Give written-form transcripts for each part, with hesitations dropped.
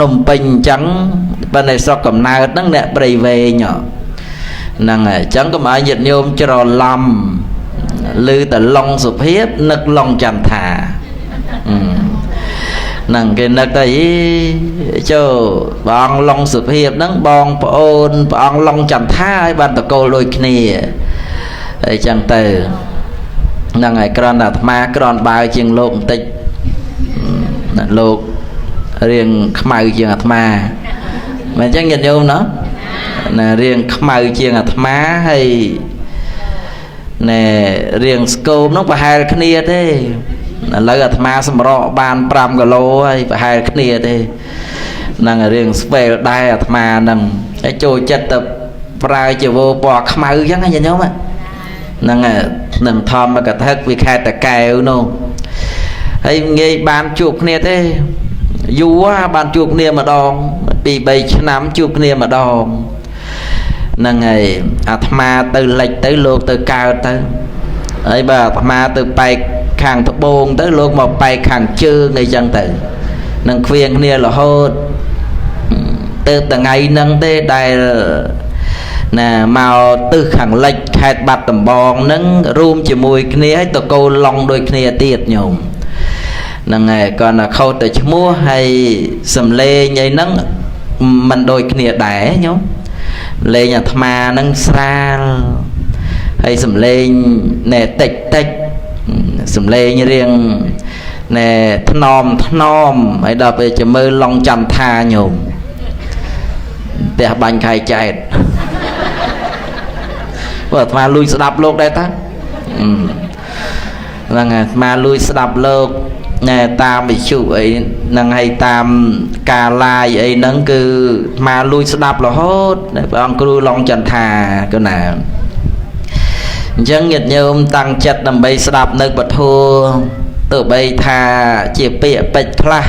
ភ្នំពេញអញ្ចឹងប៉ុន្តែស្រុកកំណើតហ្នឹងអ្នកព្រៃវែងហ្នឹងហើយអញ្ចឹងកុំឲ្យញាតិញោមច្រឡំឮតែឡុងសុភាពនឹកឡុងចន្ទាហ្នឹងគេនឹកទៅអីចូលព្រះអង្គឡុងសុភាពហ្នឹងបងប្អូនព្រះអង្គឡុងចន្ទាឲ្យបានតកូលដូចគ្នាអីចឹងទៅហ្នឹងហើយគ្រាន់តែអាត្មាគ្រាន់បើជាងលោកបន្តិចលោករៀងខ្មៅជាងអាត្មាមិនអញ្ចឹងញាតិញោមណោះណារៀងខ្មៅជាងអាត្មាហើយណែរៀងស្គមនោះប្រហែលគ្នាទេឥឡូវអាត្មាសម្រកបាន5គីឡូហើយប្រហែលគ្នាទេហ្នឹងរៀងស្វែលដែរអាត្មាហ្នឹងហើយចូលចិត្តទៅប្រើជីវរពណ៌ខ្មៅអញ្ចឹងញាតិញោមហ្នឹងនឹងធម្មកថាវិខេតកែវនោះហើយងាយបានជួបគ្នាទេយូរបានជួបគ្នាម្ដង2 3ឆ្នាំជួបគ្នាម្ដងហ្នឹងហើយអាត្មាទៅលិចទៅលោកទៅកើតទៅហើយបើអាត្មាទៅបែកខាងត្បូងទៅលោកមកបែកខាងជើងអីចឹងទៅនឹងខ្វៀងគ្នារហូតទៅថ្ងៃហ្នឹងទេដែលណាមកទិសខាងលិចខេត្តបាត់ដំបងហ្នឹងរួមជាមួយគ្នាឲ្យតកូលឡុងដូចគ្នាទៀតញោមហ្នឹងហើយគាត់តែខុសតែឈ្មោះហើយសំលេងអីហ្នឹងមិនដូចគ្នាដែរញោមលេងអាត្មាហ្នឹងស្រាលហើយសំលេងណែតិចតិចសំលេងរៀងណែថ្នមថ្នមហើយដល់ពេលจะមើលឡុងចន្ទាញោមផ្ទះបាញ់ខៃចែកព្រោះអាត្មាលួចស្ដាប់លោកដែរតាហ្នឹងហើយអាត្មាលួចស្ដាប់លោកណែតាមវិទ្យុអីហ្នឹងហើយតាមការឡាយអីហ្នឹងគឺអាត្មាលួចស្ដាប់រហូតព្រះអង្គគ្រូឡុងចន្ទាគឺណាអញ្ចឹងញាតិញោមតាំងចិត្តដើម្បីស្ដាប់នៅពធទោះបីថាជាពាក្យពេចន៍ខ្លះ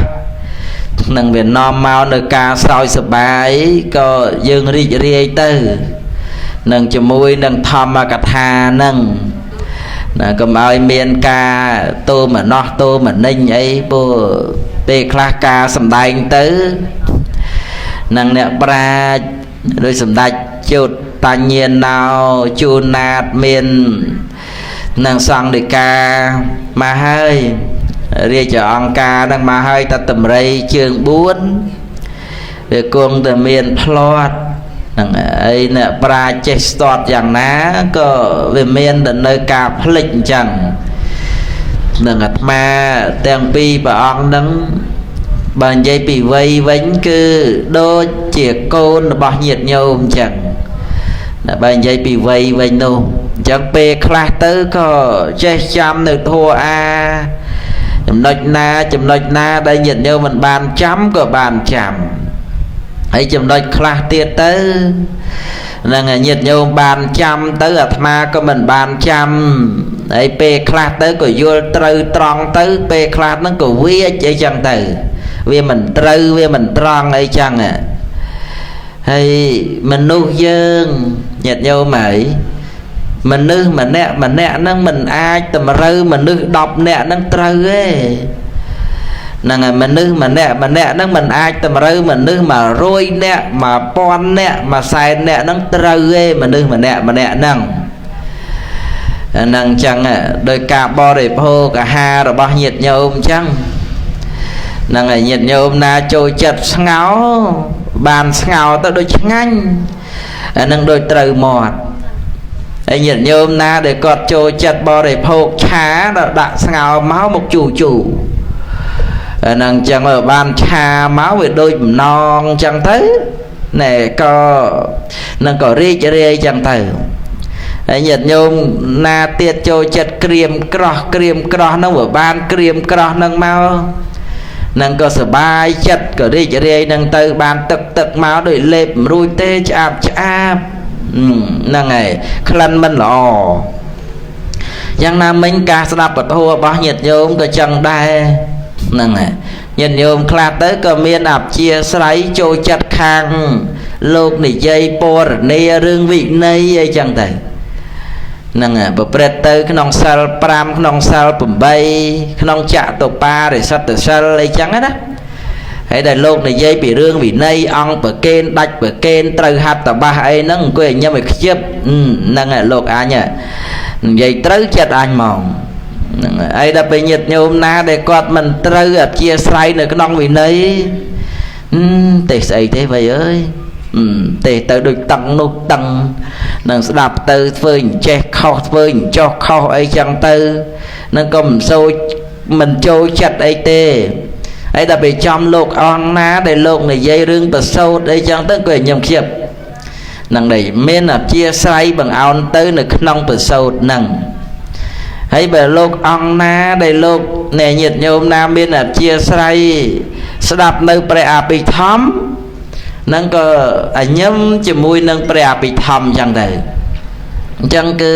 នឹងវានាំមកនៅការសោយសបាយក៏យើងរីករាយទៅនឹងជាមួយនឹងធម្មកថានឹងណាកុំឲ្យមានការទោមនស្សទោមនិញអីព្រោះពេលខ្លះការសំដែងទៅនឹងអ្នកប្រាជ្ញដោយសម្ដេចជោតតញ្ញាណោជួនណាតមាននឹងសង្ឃដីកាមកហើយរាជអង្គការនឹងមកហើយតតម្រៃជើង4វាគង់តែមានផ្លាត់ហ្នឹងអីអ្នកប្រាជ្ញចេះស្ទាត់យ៉ាងណាក៏វាមានតែនៅការភ្លេចអញ្ចឹងនឹងអាត្មាទាំងពីរព្រះអង្គហ្នឹងបើនិយាយពីវ័យវិញគឺដូចជាកូនរបស់ញាតិញោមអញ្ចឹងតែបើនិយាយពីវ័យវិញនោះអញ្ចឹងពេលខ្លះទៅក៏ចេះចាំនៅធัวអាចំណុចណាចំណុចណាដែលញាតិញោមមិនបានចាំក៏បានចាំហើយចំណុចខ្លះទៀតទៅហ្នឹងញាតិញោមបានចាំទៅអាត្មាក៏មិនបានចាំហើយពេលខ្លះទៅក៏យល់ត្រូវត្រង់ទៅពេលខ្លះហ្នឹងក៏វាចអីចឹងទៅវាមិនត្រូវវាមិនត្រង់អីចឹងហើយមនុស្សយើងញាតិញោមហើយមនុស្សម្នាក់ម្នាក់ហ្នឹងមិនអាចតម្រូវមនុស្ស10នាក់ហ្នឹងត្រូវទេហ្នឹងហើយមនុស្សម្នាក់ម្នាក់ហ្នឹងមិនអាចតម្រូវមនុស្ស100នាក់1000នាក់100,000នាក់ហ្នឹងត្រូវទេមនុស្សម្នាក់ម្នាក់ហ្នឹងហ្នឹងចឹងដោយការបរិភោគអាហាររបស់ញាតិញោមចឹងហ្នឹងហើយញាតិញោមណាចូលចិត្តស្ងោបានស្ងោទៅដូចឆ្ងាញ់អាហ្នឹងដូចត្រូវមាត់ហើយញាតិញោមណាដែលគាត់ចូលចិត្តបរិភោគឆាដល់ដាក់ស្ងោមកមកជូរជូរអាហ្នឹងចឹងបានឆាមកវាដូចបំណងចឹងទៅណែក៏នឹងក៏រីករាយចឹងទៅហើយញាតិញោមណាទៀតចូលចិត្តក្រៀមក្រោះក្រៀមក្រោះហ្នឹងវាបានក្រៀមក្រោះហ្នឹងមកនឹងក៏សបាយចិត្តក៏រីករាយនឹងទៅបានទឹកទឹកមកដូចលេបមិនរួចទេឆ្អាបឆ្អាបហ្នឹងហើយក្លិនមិនល្អយ៉ាងណាមិញការស្ដាប់ពធរបស់ញាតិញោមក៏ចឹងដែរហ្នឹងហើយញាតិញោមខ្លះទៅក៏មានអព្យាស្រ័យចូលចិត្តខាងលោកនិយាយពរនារឿងវិន័យអីចឹងទៅហ្នឹងហើយប្រព្រឹត្តទៅក្នុងសិល5ក្នុងសិល8ក្នុងចតុបារិសុទ្ធសិលអីចឹងណា ហើយដែលលោកនិយាយពីរឿងវិន័យអង្គប្រកេនដាច់ប្រកេនត្រូវហត្ថបាសអីហ្នឹងអង្គុយញឹមឲ្យខ្ជិបហ្នឹងលោកអញនិយាយត្រូវចិត្តអញហ្មងហ្នឹងហើយដល់ពេលញាតិញោមណាដែលគាត់មិនត្រូវអធិស្ឋាននៅក្នុងវិន័យទេស្អីទេវ៉ៃអើយទេទៅដូចតឹងនោះតឹងនឹងស្ដាប់ទៅធ្វើអញ្ចេះខុសធ្វើអញ្ចោះខុសអីចឹងទៅនឹងក៏មិនសូចមិនចូលចិត្តអីទេហើយដល់ពេលចំលោកអង្គណាដែលលោកនិយាយរឿងប្រសូតអីចឹងទៅក៏ញឹមខ្ជិបហ្នឹងដែរមានអធិស្ឋានបង្អោនទៅនៅក្នុងប្រសូតហ្នឹងហើយបើលោកអង្គណាដែលលោកអ្នកញាតិញោមណាមានអធិស្ឋានស្ដាប់នៅព្រះអភិធម្មហ្នឹងក៏អញឹមជាមួយនឹងព្រះអភិធម្មចឹងទៅអញ្ចឹងគឺ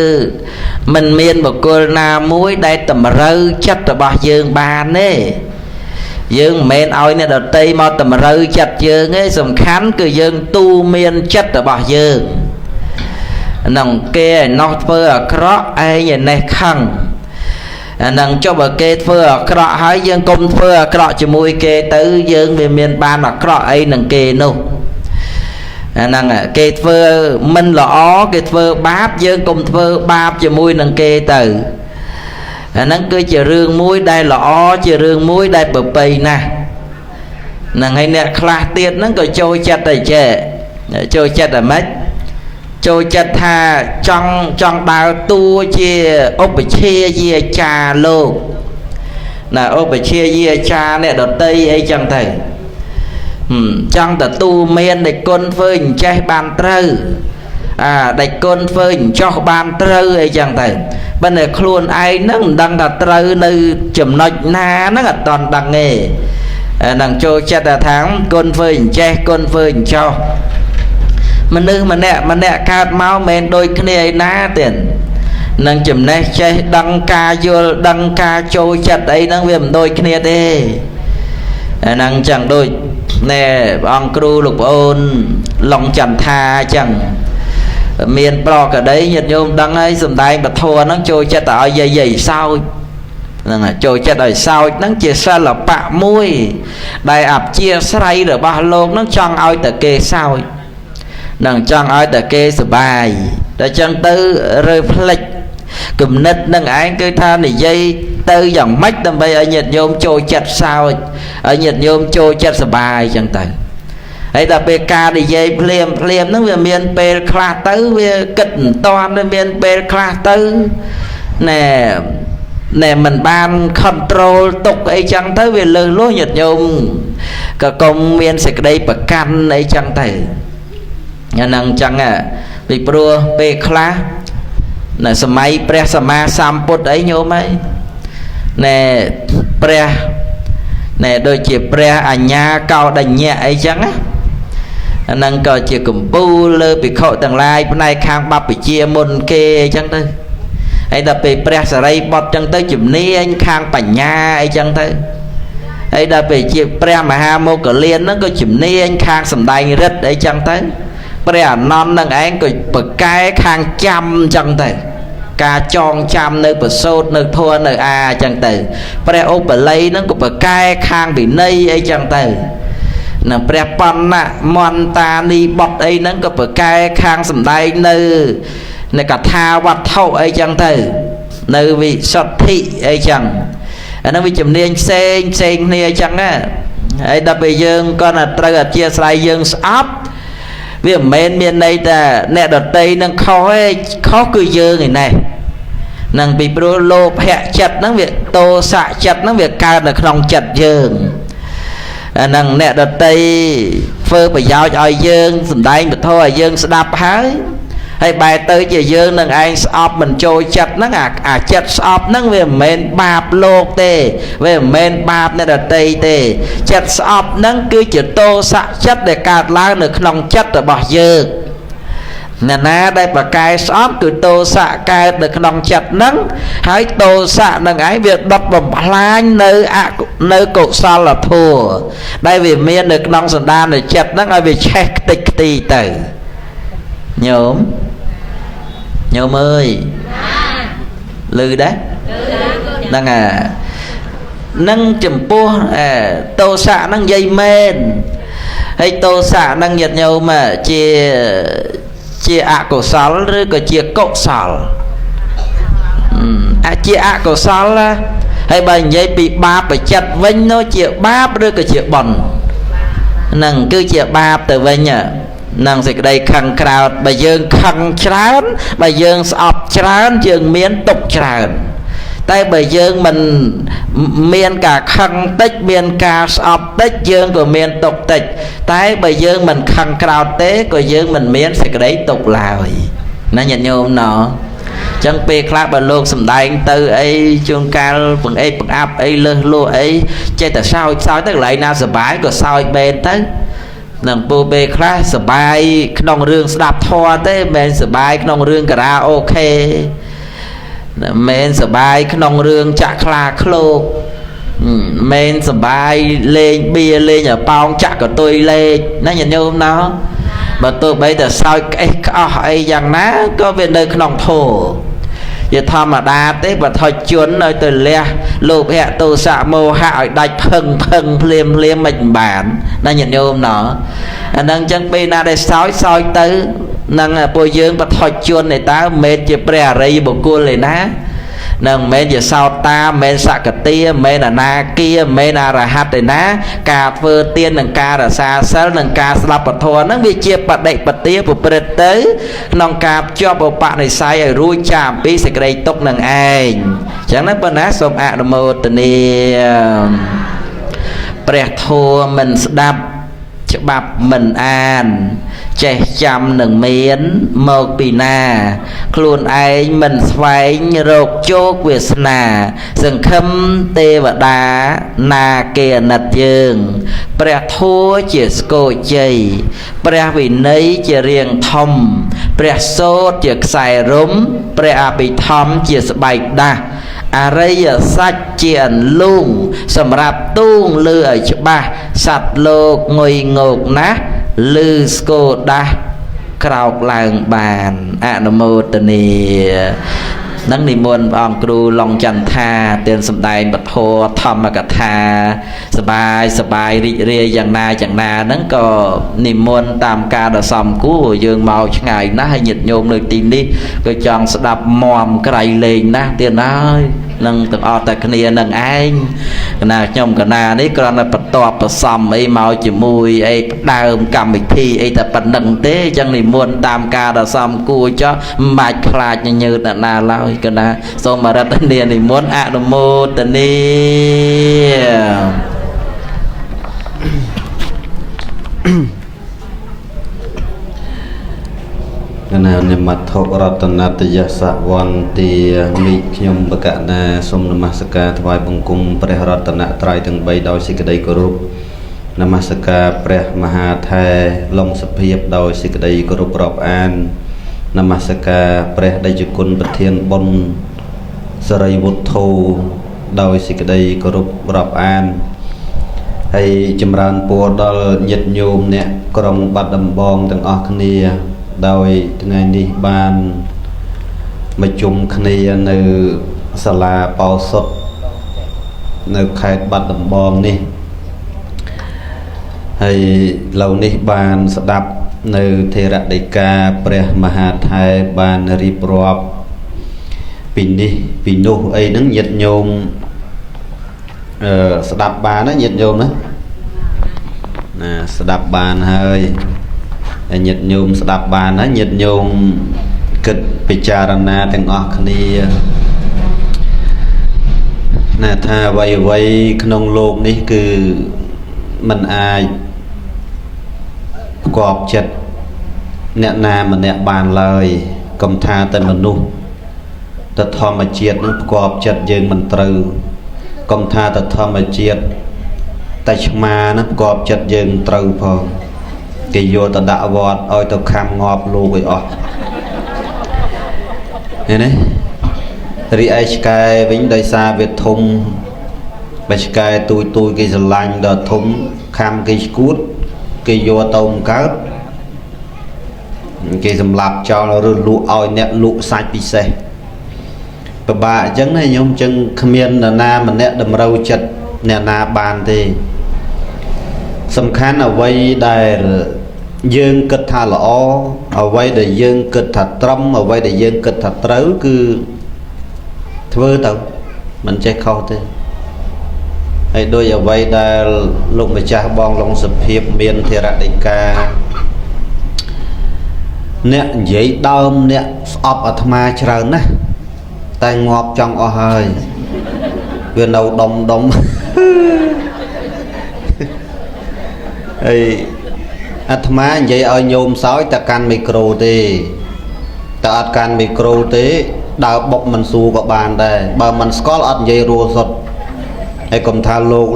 មិនមានបុគ្គលណាមួយដែលតម្រូវចិត្តរបស់យើងបានទេយើងមិនមែនឲ្យអ្នកដតីមកតម្រូវចិត្តយើងទេសំខាន់គឺយើងទូមានចិត្តរបស់យើងហ្នឹងគេឯណោះធ្វើអាក្រក់ឯងឯនេះខឹងអាហ្នឹងចុះបើគេធ្វើអាក្រក់ហើយយើងកុំធ្វើអាក្រក់ជាមួយគេទៅយើងវាមានបានអាក្រក់អីនឹងគេនោះអាហ្នឹងគេធ្វើមិនល្អគេធ្វើបាបយើងកុំធ្វើបាបជាមួយនឹងគេទៅអាហ្នឹងគឺជារឿងមួយដែលល្អជារឿងមួយដែលប្រពៃណាស់ហ្នឹងហើយអ្នកខ្លះទៀតហ្នឹងក៏ចូលចិត្តតែចេះចូលចិត្តតែម៉េចចូលចិត្តថាចង់ដើរតួជាឧបជាយាអាចារ្យលោកណាឧបជាយាអាចារ្យអ្នកដតីអីចឹងទៅចង់ទទួលមានដេចគុណធ្វើអញ្ចេះបានត្រូវអាដេចគុណធ្វើអញ្ចោះបានត្រូវអីចឹងទៅប៉ុន្តែខ្លួនឯងហ្នឹងមិនដឹងថាត្រូវនៅចំណុចណាហ្នឹងអត់តន់ដឹងទេហ្នឹងចូលចិត្តតែថាគុណធ្វើអញ្ចេះគុណធ្វើអញ្ចោះមនុស្សម្នាក់ម្នាក់កើតមកមិនដូចគ្នាឯណាទេនឹងចំណេះចេះដឹងការយល់ដឹងការចូលចិត្តអីហ្នឹងវាមិនដូចគ្នាទេហ្នឹងចឹងដូចណែព្រះអង្គគ្រូលោកប្អូនឡុងចន្ទថាចឹងមានប្រកដីញាតិញោមដឹងហើយសំដែងពធហ្នឹងចូលចិត្តតែឲ្យយាយសោចហ្នឹងចូលចិត្តឲ្យសោចហ្នឹងជាសិល្បៈមួយដែលអព្យាស្រ័យរបស់លោកហ្នឹងចង់ឲ្យតែគេសោចនឹងចង់ឲ្យតែគេសប្បាយតែចឹងទៅរើផ្លិចគំនិតនឹងឯងគឺថានិយាយទៅយ៉ាងម៉េចដើម្បីឲ្យញាតិញោមចូលចិត្តសោចឲ្យញាតិញោមចូលចិត្តសប្បាយចឹងទៅហើយដល់ពេលការនិយាយភ្លាមភ្លាមហ្នឹងវាមានពេលខ្លះទៅវាគិតមិនតាន់វាមានពេលខ្លះទៅណែណែមិនបាន control ទុកអីចឹងទៅវាលើសលួសញាតិញោមក៏កុំមានសេចក្តីប្រកាន់អីចឹងទៅអាហ្នឹងចឹងពីព្រោះពេលខ្លះនៅសម័យព្រះសម្មាសម្ពុទ្ធអីញោមហើយណែព្រះណែដូចជាព្រះអញ្ញាកោដញ្ញៈអីចឹងណាអាហ្នឹងក៏ជាកម្ពូលលើភិក្ខុទាំងឡាយផ្នែកខាងបព្វជិមុនគេអីចឹងទៅហើយដល់ពេលព្រះសារីបុត្រចឹងទៅជំនាញខាងបញ្ញាអីចឹងទៅហើយដល់ពេលជាព្រះមហាមោគលានហ្នឹងក៏ជំនាញខាងសម្ដែងរិទ្ធអីចឹងទៅព្រះអានន្ទនឹងឯងក៏ប្រកែខាងចាំចឹងទៅការចងចាំនៅប្រសូតនៅធម៌នៅអាចឹងទៅព្រះឧបល័យហ្នឹងក៏ប្រកែខាងវិន័យអីចឹងទៅនឹងព្រះបណ្ណៈមន្តានីបុត្រអីហ្នឹងក៏ប្រកែខាងសម្ដែងនៅកថាវត្ថុអីចឹងទៅនៅវិសុទ្ធិអីចឹងអាហ្នឹងវាជំនាញផ្សេងផ្សេងគ្នាចឹងណាហើយដល់ពេលយើងគាត់តែត្រូវអធិស្ឋានយើងស្អប់វាមិនមែនមានន័យថាអ្នកដតីនឹងខុសទេខុសគឺយើងឯនេះនឹងពីព្រោះលោភៈចិត្តហ្នឹងវាទោសៈចិត្តហ្នឹងវាកើតនៅក្នុងចិត្តយើងអាហ្នឹងអ្នកដតីធ្វើប្រយោជន៍ឲ្យយើងសំដែងពធឲ្យយើងស្ដាប់ហើយហើយបែរទៅជាយើងនឹងឯងស្អប់មិនចូលចិត្តហ្នឹងអាចិត្តស្អប់ហ្នឹងវាមិនមែនបាបលោកទេវាមិនមែនបាបអ្នកដតីទេចិត្តស្អប់ហ្នឹងគឺជាទោសៈចិត្តដែលកើតឡើងនៅក្នុងចិត្តរបស់យើងអ្នកណាដែលប្រកែស្អប់គឺទោសៈកើតនៅក្នុងចិត្តហ្នឹងហើយទោសៈនឹងឯងវាដុតបំផ្លាញនៅកុសលធម៌ដែលវាមាននៅក្នុងសន្តានចិត្តហ្នឹងឲ្យវាឆេះខ្ទេចខ្ទីទៅញោមញោមអើយលឺដែរហ្នឹងអា នឹងចំពោះទោសៈហ្នឹងនិយាយមែនហើយទោសៈហ្នឹងញាតិញោមជាអកុសលឬក៏ជាកុសលជាអកុសលណាហើយបើនិយាយពីបាបចិត្តវិញនោះជាបាបឬក៏ជាបុណ្យហ្នឹងគឺជាបាបទៅវិញនឹងសេចក្តីខឹងក្រោតបើយើងខឹងច្រើនបើយើងស្អប់ច្រើនយើងមានទុក្ខច្រើនតែបើយើងមិនមានការខឹងតិចមានការស្អប់តិចយើងក៏មានទុក្ខតិចតែបើយើងមិនខឹងក្រោតទេក៏យើងមិនមានសេចក្តីទុក្ខឡើយណាញាតិញោមណោចឹងពេលខ្លះបើលោកសំដែងទៅអីជួនកាលបង្អេកបង្អាប់អីលើសលួសអីចេះតែសោចសោចទៅកន្លែងណាសបាយក៏សោចបែនទៅនឹងពូពេលខ្លះសបាយក្នុងរឿងស្ដាប់ធម៌ទេមិនមែនសបាយក្នុងរឿងការ៉ាអូខេមិនមែនសបាយក្នុងរឿងចាក់ខ្លាឃ្លោកមិនមែនសបាយលេងបៀលេងអប៉ោងចាក់កតុយលេខណាញាតិញោមណោបើទោះបីតែសោចក្អេះក្អោះអីយ៉ាងណាក៏វានៅក្នុងធម៌ជាធម្មតាទេបថុជនឲ្យទៅលះលោភៈទោសៈមោហៈឲ្យដាច់ផឹងផឹងភ្លាមភ្លាមមិនបានណាញាតិញោមណោអាហ្នឹងចឹងពេលណាដែលសោចសោចទៅនឹងពួកយើងបថុជនឯតើមិនមែនជាព្រះអរិយបុគ្គលឯណានឹងមិនមែនជាសោតាមិនមែនសកតាមិនមែនអនាគាមិនមែនអរហន្តឯណាការធ្វើទាននិងការរក្សាសិលនិងការស្ដាប់ពធហ្នឹងវាជាបដិបទាប្រព្រឹត្តទៅក្នុងការភ្ជាប់ឧបនិស្ស័យឲ្យរួចចាកអំពីសេចក្តីទុក្ខនឹងឯងអញ្ចឹងណាប៉ុណ្ណាសូមអនុមោទនាព្រះធម៌មិនស្ដាប់ច្បាប់មិនអានចេះចាំនឹងមានមកពីណាខ្លួនឯងមិនស្វែងរកជោគវាសនាសង្ឃឹមទេវតាណាគេអាណិតយើងព្រះធម៌ជាស្គរជ័យព្រះវិន័យជារាងធំព្រះសូត្រជាខ្សែរំព្រះអភិធម្មជាស្បែកដាស់អរិយសច្ចជាអន្លូងសម្រាប់ទូងលឺឲ្យច្បាស់សត្វលោកងុយងោកណាស់លឺស្គរដាស់ក្រោកឡើងបានអនុមោទនានឹងនិមន្តព្រះអង្គគ្រូឡុងចន្ទថាទានសំដែងពធធម្មកថាសបាយសបាយរីករាយយ៉ាងណាយ៉ាងណាហ្នឹងក៏និមន្តតាមការដ៏សមគួរយើងមកឆ្ងាយណាស់ហើយញាតិញោមនៅទីនេះក៏ចង់ស្ដាប់មមក្រៃលែងណាស់ទៀតហើយនឹងទាំងអស់តែគ្នានឹងឯងកណាខ្ញុំកណានេះគ្រាន់តែបន្ទាប់ប្រសំអីមកជាមួយអីផ្ដើមកម្មវិធីអីតែប៉ុណ្្នឹងទេអញ្ចឹងនិមន្តតាមការដ៏សមគួរចុះមិនបាច់ខ្លាចញើតណាឡើយកណាសូមអរតនានិមន្តអនុមោទនាកណានិមត្ថរតនតយសវន្តាមិខ្ញុំបកណាសូមនមស្ការថ្វាយបង្គំព្រះរតនត្រ័យទាំង3ដោយសេចក្តីគោរពនមស្ការព្រះមហាថេរឡុងសភាពដោយសេចក្តីគោរពរាប់អាននមស្ការព្រះតេជគុណប្រធានបុណ្យសរិវុទ្ធោដោយសេចក្តីគោរពរាប់អានហើយចម្រើនពរដល់ញាតិញោមអ្នកក្រុងបាត់ដំបងទាំងអស់គ្នាដោយថ្ងៃនេះបានមកជុំគ្នានៅសាលាបោសុតនៅខេត្តបាត់ដំបងនេះហើយឡូវនេះបានស្ដាប់នៅថេរដីកាព្រះមហាថេរបានរៀបរាប់ពីនេះពីនោះអីហ្នឹងញាតិញោមស្ដាប់បានណាញាតិញោមណាណាស្ដាប់បានហើយញាតិញោមស្ដាប់បានណាញាតិញោមគិតពិចារណាទាំងអស់គ្នាណាថាអ្វីអ្វីក្នុងលោកនេះគឺมันអាចផ្គប់ចិត្តអ្នកណាម្នាក់បានឡើយកុំថាតែមនុស្សតែធម្មជាតិនឹងផ្គប់ចិត្តយើងមិនត្រូវកុំថាតែធម្មជាតិតែឆ្មានឹងផ្គប់ចិត្តយើងត្រូវផងគេយកទៅដាក់វត្តឲ្យទៅខំងាប់លោកឲ្យអស់ឃើញទេរីឯឆ្កែវិញដោយសារវាធំបើឆ្កែទូចទូចគេស្រឡាញ់ដល់ធំខំគេឈួតគេយកទៅបង្កើតគេសម្លាប់ចោលឬលក់ឲ្យអ្នកលក់សាច់ពិសេសពិបាកអញ្ចឹងណាញោមអញ្ចឹងគ្មាននរណាម្នាក់តម្រូវចិត្ត អ្នកណាបានទេសំខាន់អ្វីដែលយើងគិតថាល្អអ្វីដែលយើងគិតថាត្រឹមអ្វីដែលយើងគិតថាត្រូវគឺធ្វើទៅមិនចេះខុសទេហើយដោយអ្វីដែលលោកម្ចាស់បងឡុងសុភាពមានធរដីកាអ្នកនិយាយដើមអ្នកស្អប់អាត្មាច្រើនណាស់តែងាប់ចង់អស់ហើយវានៅដុំដុំហើយអាត្មានិយាយឲ្យញោមសោយតែកាន់មីក្រូទេតែអត់កាន់មីក្រូទេដើរបុកមិនស៊ូក៏បានដែរបើមិនស្គាល់អត់និយាយរួសុតហើយកុំថាលោក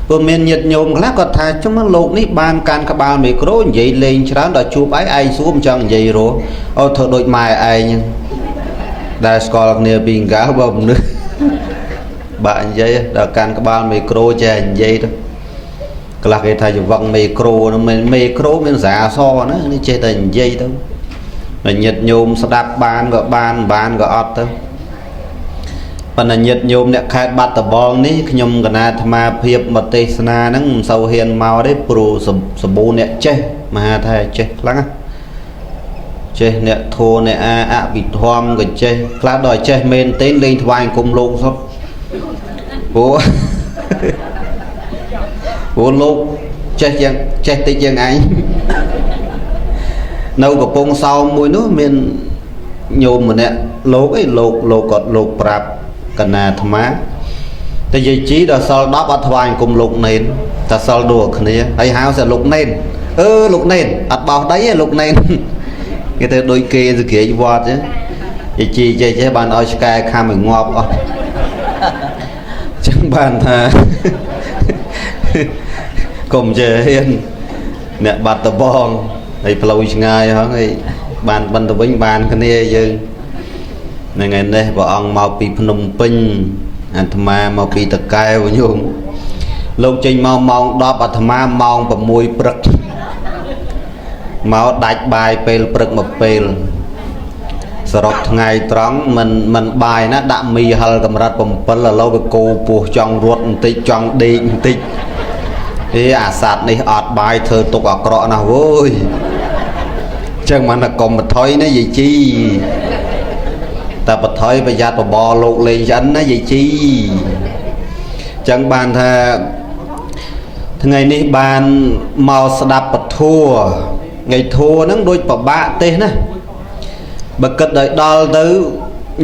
ព្រោះមានញាតិញោមខ្លះគាត់ថាចុះមកលោកនេះបានកាន់ក្បាលមីក្រូនិយាយលេងច្រើនដល់ជួបឯងឯងសួរមិនចង់និយាយរស់អូធ្វើដូចម៉ែឯងហ្នឹងដែលស្គាល់គ្នាពីអង្កាបើមនុស្សបាក់និយាយដល់កាន់ក្បាលមីក្រូចេះនិយាយទៅខ្លះគេថាចវឹងមីក្រូហ្នឹងមីក្រូមានសារអសណានេះចេះតែនិយាយទៅតែញាតិញោមស្ដាប់បានក៏បានបានក៏អត់ទៅប៉ុន្តែញាតិញោមអ្នកខេត្តបាត់ដំបងនេះខ្ញុំកណាអាត្មាភាពមកទេសនាហ្នឹងមិនសូវហ៊ានមកទេព្រោះសម្បូរអ្នកចេះមហាថាចេះខ្លាំងណាចេះអ្នកធัวអ្នកអាអភិធម្មក៏ចេះខ្លះដល់ចេះមែនទេលេងថ្វាយអង្គមលោកសុទ្ធព្រោះលោកចេះជាងចេះតិចជាងឯងនៅកំពង់សោមមួយនោះមានញោមម្នាក់លោកអីលោកលោកគាត់លោកប្រាប់កណាអាត្មាតែយាយជីដល់សល់10អត់ថ្វាយអង្គមលោកនេនតែសល់ដួលគ្នាហើយហៅតែលោកនេនអឺលោកនេនអត់បោសដីទេលោកនេនគេទៅដូចគេសក្រាចវត្តចឹងយាយជីចេះចេះបានឲ្យឆ្កែខំឲ្យងាប់អស់ចឹងបានថាកុំចេះហ៊ានអ្នកបាត់ដបងហើយផ្លូវឆ្ងាយហ្នឹងហើយបានបន្តទៅវិញបានគ្នាយើងថ្ងៃនេះព្រះអង្គមកពីភ្នំពេញអាត្មាមកពីតកែវញោមលោកចេញមកម៉ោង10អាត្មាម៉ោង6ព្រឹកមកដាច់បាយពេលព្រឹកមកពេលសរុបថ្ងៃត្រង់មិនបាយណាដាក់មីហិលកម្រិត7ឥឡូវវាគោពោះចង់រត់បន្តិចចង់ដេកបន្តិចអេអាសត្វនេះអត់បាយធ្វើទុកអាក្រក់ណាស់វើយចឹងមិនថាកុំបថុយណាយាយជីតែបថុយប្រយ័ត្នបបរលោកលេងឆ្អិនណាយាយជីចឹងបានថាថ្ងៃនេះបានមកស្ដាប់ពធัวថ្ងៃធัวហ្នឹងដូចពិបាកទេសណាបើគិតឲ្យដល់ទៅ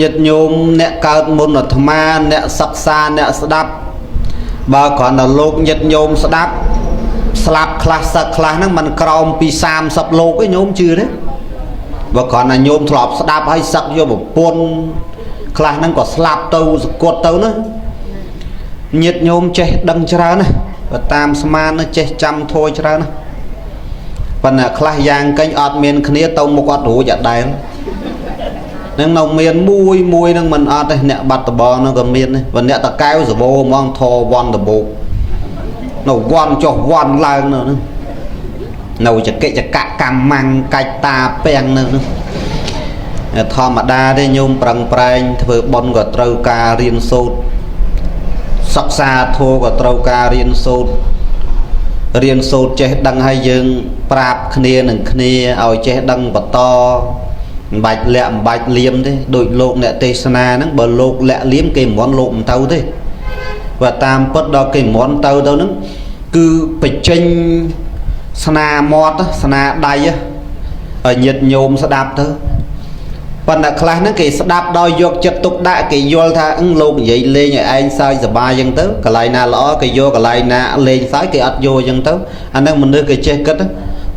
ញាតិញោមអ្នកកើតមុនអាត្មាអ្នកសិក្សាអ្នកស្ដាប់បើគ្រាន់តែលោកញាតិញោមស្ដាប់ស្លាប់ខ្លះសឹកខ្លះហ្នឹងมันក្រោមពី30លោកឯងញោមជឿទេបើគ្រាន់តែញោមធ្លាប់ស្ដាប់ហើយសឹកយកប្រពន្ធខ្លះហ្នឹងក៏ស្លាប់ទៅសគត់ទៅណាញាតិញោមចេះដឹងច្រើនណាបើតាមស្មានចេះចាំធัวច្រើនណាប៉ុន្តែខ្លះយ៉ាងកេញអត់មានគ្នាទៅមុខអត់រួចអត់ដែលនឹងនៅមានមួយមួយនឹងមិនអត់ទេអ្នកបាត់ដបងនឹងក៏មានដែរបើអ្នកតកែវសវោហ្មងធវ័នដបោកនៅវ័នចុះវ័នឡើងនៅហ្នឹងនៅចកិចកកម្មម៉ាំងកាច់តាពាំងនៅហ្នឹងធម្មតាទេញោមប្រឹងប្រែងធ្វើបុណ្យក៏ត្រូវការរៀនសូត្រសិក្សាធម៌ក៏ត្រូវការរៀនសូត្ររៀនសូត្រចេះដឹងហើយយើងប្រាប់គ្នានឹងគ្នាឲ្យចេះដឹងបន្តមិនបាច់លាក់មិនបាច់លៀមទេដូចលោកអ្នកទេសនាហ្នឹងបើលោកលាក់លៀមគេមិនលោកមិនទៅទេបើតាមពិតដល់គេមិនទៅទៅហ្នឹងគឺបញ្ចេញស្នាមាត់ស្នាដៃឲ្យញាតិញោមស្ដាប់ទៅប៉ុន្តែខ្លះហ្នឹងគេស្ដាប់ដោយយកចិត្តទុកដាក់គេយល់ថាលោកនិយាយលេងឲ្យឯងសើចសប្បាយចឹងទៅកន្លែងណាល្អគេយកកន្លែងណាលេងសើចគេអត់យកចឹងទៅអាហ្នឹងមនុស្សគេចេះគិត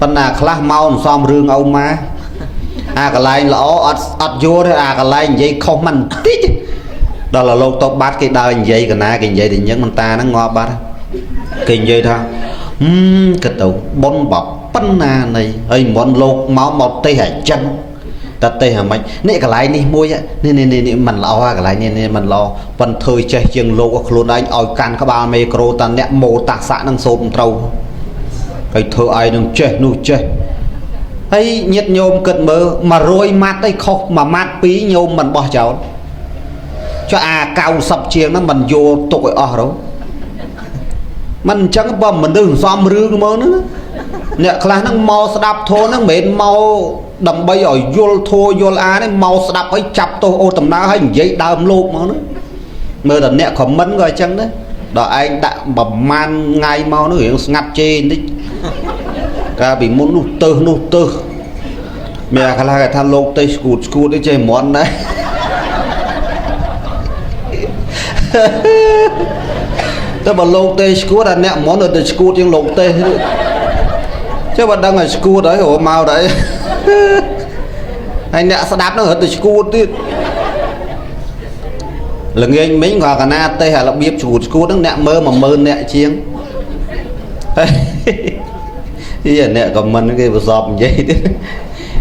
ប៉ុន្តែខ្លះមកអន្សំរឿងឪម៉ាអាកន្លែងល្អអត់យកទេអាកន្លែងនិយាយខុសមិនបន្តិចដល់លោកទៅបាត់គេដើរនិយាយកណាគេនិយាយតែញឹងមិនតាហ្នឹងងាប់បាត់គេនិយាយថាគិតទៅប៉ុនបប៉ុណ្ណានៃហើយមុនលោកមកទេសអញ្ចឹងតែទេសហ្មងនេះកន្លែងនេះមួយនេះនេះមិនល្អកន្លែងនេះមិនល្អប៉ុនធ្វើចេះជាងលោកខ្លួនឯងឲ្យកាន់ក្បាលមេក្រូតាអ្នកម៉ូតាសៈនឹងសូត្រមិនត្រូវហើយធ្វើឯងនឹងចេះនោះចេះហើយញាតិញោមគិតមើល100ម៉ាត់អីខុសមួយម៉ាត់ពីរញោមមិនបោះចោលចុះអា90ជាងហ្នឹងមិនយកទុកឲ្យអស់រហូត មិនអញ្ចឹងបើមនុស្សសំរឿងមកហ្នឹងអ្នកខ្លះហ្នឹងមកស្ដាប់ធម៌ហ្នឹងមិនមែនមកដើម្បីឲ្យយល់ធម៌យល់អានេះមកស្ដាប់ឲ្យចាប់ទោសអូដំណើរឲ្យនិយាយដើមលោកមកហ្នឹងមើលតែអ្នកខមមិនក៏អញ្ចឹងដែរដល់ឯងដាក់ប្រហែលថ្ងៃមកនោះរឿងស្ងាត់ជេរបន្តិចកាលពីមុននោះទៅនោះទៅមានខ្លះគេថាលោកទេស្គួតស្គួតអីចេះមន់ដែរតែបើលោកទេស្គួតអាអ្នកមន់ទៅស្គួតជាងលោកទេចុះបើដឹងឲ្យស្គួតហើយរមកដែរហើយអ្នកស្ដាប់ហ្នឹងរត់ទៅស្គួតទៀតល្ងាចមិញក៏កណាទេអារបៀបស្គួតស្គួតហ្នឹងអ្នកមើល10000អ្នកជាងហើយអ្នកខមមិនគេប្រសពនិយាយទៀត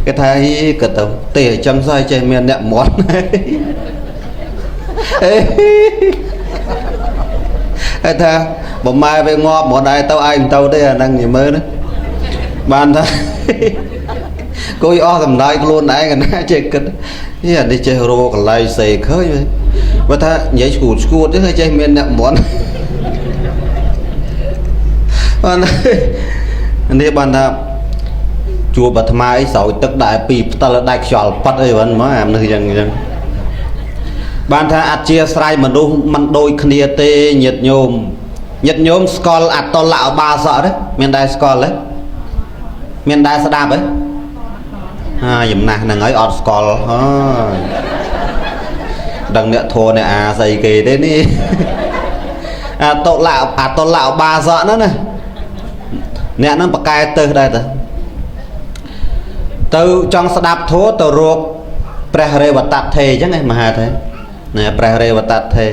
គេថាហីក៏ទៅទេអញ្ចឹងសោះចេះមានអ្នកមន់ហើយថាបើម៉ែវាងាប់មកដែរទៅឯងទៅទេអាហ្នឹងនិយាយមើលណាបានថាគួយអស់សម្ដាយខ្លួនឯងកណាចេះគិតហីអានេះចេះរកកន្លែងសេឃើញបើថានិយាយស្គួតស្គួតទេចេះមានអ្នកមន់បាននេះបានថាជួបអាត្មាអីស្រោចទឹកដែរពីផ្តិលដាច់ខ្យល់ប៉ាត់អីហ្នឹងមកអានេះយ៉ាងអញ្ចឹងបានថាអធិស្ឋានមនុស្សមិនដូចគ្នាទេញាតិញោមញាតិញោមស្គាល់អតុលឧបាសកទេមានដែរស្គាល់ទេមានដែរស្ដាប់ទេហាចំណាស់ហ្នឹងហើយអត់ស្គាល់ហើយដឹងអ្នកធัวអ្នកអាស្អីគេទេនេះអតុលឧបាសកហ្នឹងណាអ្នកហ្នឹងប្រកែទៅដែរទៅទៅចង់ស្ដាប់ធัวទៅរកព្រះរេវតថេអញ្ចឹងឯងមហាទេណាព្រះរេវតថេ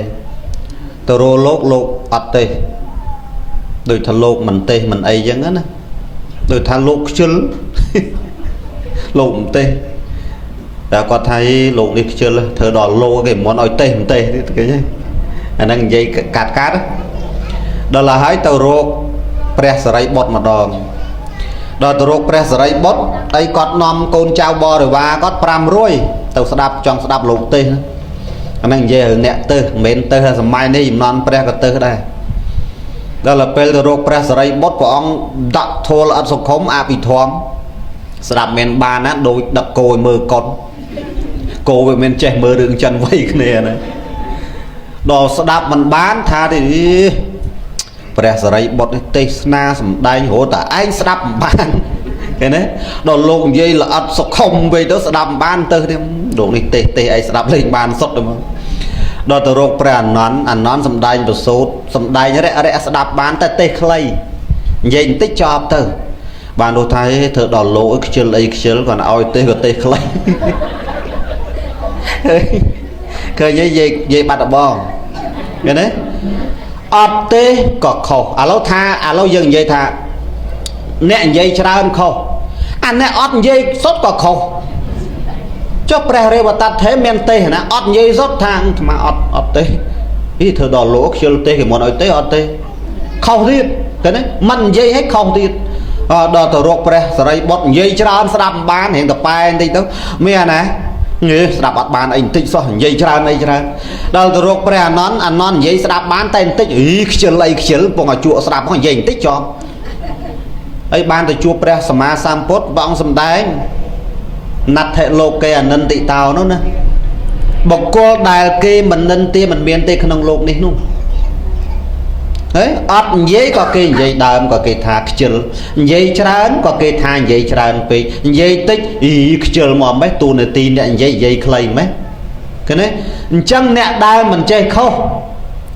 ទៅរកលោកលោកអត់ទេដូចថាលោកមិនទេមិនអីចឹងណាដូចថាលោកខ្ជិលលោកមិនទេតែគាត់ថាលោកនេះខ្ជិលធ្វើដល់លោកគេមិនឲ្យទេមិនទេទៀតគេអាហ្នឹងនិយាយកាត់កាត់ដល់ហើយទៅរកព្រះសរិបុត្រម្ដងដល់ទៅរកព្រះសរិបុត្រអីគាត់នាំកូនចៅបរិវារគាត់500ទៅស្ដាប់ចង់ស្ដាប់លោកទេអាហ្នឹងនិយាយរឿងអ្នកទៅមិនមែនទៅសម័យនេះចំនួនព្រះក៏ទៅដែរដល់ពេលទៅរកព្រះសរិបុត្រព្រះអង្គដាក់ធម៌ល្អិតសុខុមអភិធម្មស្ដាប់មានបានណាដូចដឹកគោឲ្យមើលកុនគោវាមិនចេះមើលរឿងចិនវ័យគ្នាណាដល់ស្ដាប់មិនបានថាទេព្រះសរិបុត្រនេះទេសនាសម្ដែងរហូតតែឯងស្ដាប់មិនបានឃើញទេដល់លោកនិយាយល្អិតសុខុមវិញទៅស្ដាប់មិនបានទៅទេលោកនេះទេសទេសឯងស្ដាប់លេងបានសុទ្ធទៅមកដល់ទៅរកព្រះអានន្ទអានន្ទសម្ដែងប្រសូតសម្ដែងរៈរៈស្ដាប់បានតែទេសខ្លីនិយាយបន្តិចចប់ទៅបាននោះថាធ្វើដល់លោកខ្ជិលអីខ្ជិលគាត់ឲ្យទេសក៏ទេសខ្លីឃើញនិយាយនិយាយបាត់ដបងឃើញទេអត់ទេក៏ខុសឥឡូវថាឥឡូវយើងនិយាយថាអ្នកនិយាយច្រើនខុសអាអ្នកអត់និយាយសុទ្ធក៏ខុសចុះព្រះរេវតថេមានទេណាអត់និយាយសុទ្ធថាអាត្មាអត់អត់ទេអីធ្វើដល់លោកខ្ជិលទេគេមិនឲ្យទេអត់ទេខុសទៀតឃើញទេមិននិយាយឲ្យខុសទៀតដល់ទៅរកព្រះសរិបុត្រនិយាយច្រើនស្ដាប់មិនបានរៀងតប៉ែបន្តិចទៅមានអាណាងើស្ដាប់អត់បានអីបន្តិចសោះនិយាយច្រើនអីច្រើនដល់ទៅរកព្រះអានន្ទអានន្ទនិយាយស្ដាប់បានតែបន្តិចអីខ្ជិលអីខ្ជិលពងឲ្យជក់ស្ដាប់ហ្នឹងនិយាយបន្តិចចប់ហើយបានទៅជួបព្រះសម្មាសម្ពុទ្ធព្រះអង្គសម្ដែងណដ្ឋិលោកេអនិន្ទិតោនោះណាបុគ្គលដែលគេមិននិន្ទាមិនមានទេក្នុងលោកនេះនោះហេអត់និយាយក៏គេនិយាយដើមក៏គេថាខ្ជិលនិយាយច្រើនក៏គេថានិយាយច្រើនពេកនិយាយតិចអីខ្ជិលមកម៉េះតួនាទីអ្នកនិយាយនិយាយខ្លីម៉េះឃើញទេអញ្ចឹងអ្នកដែលមិនចេះខុស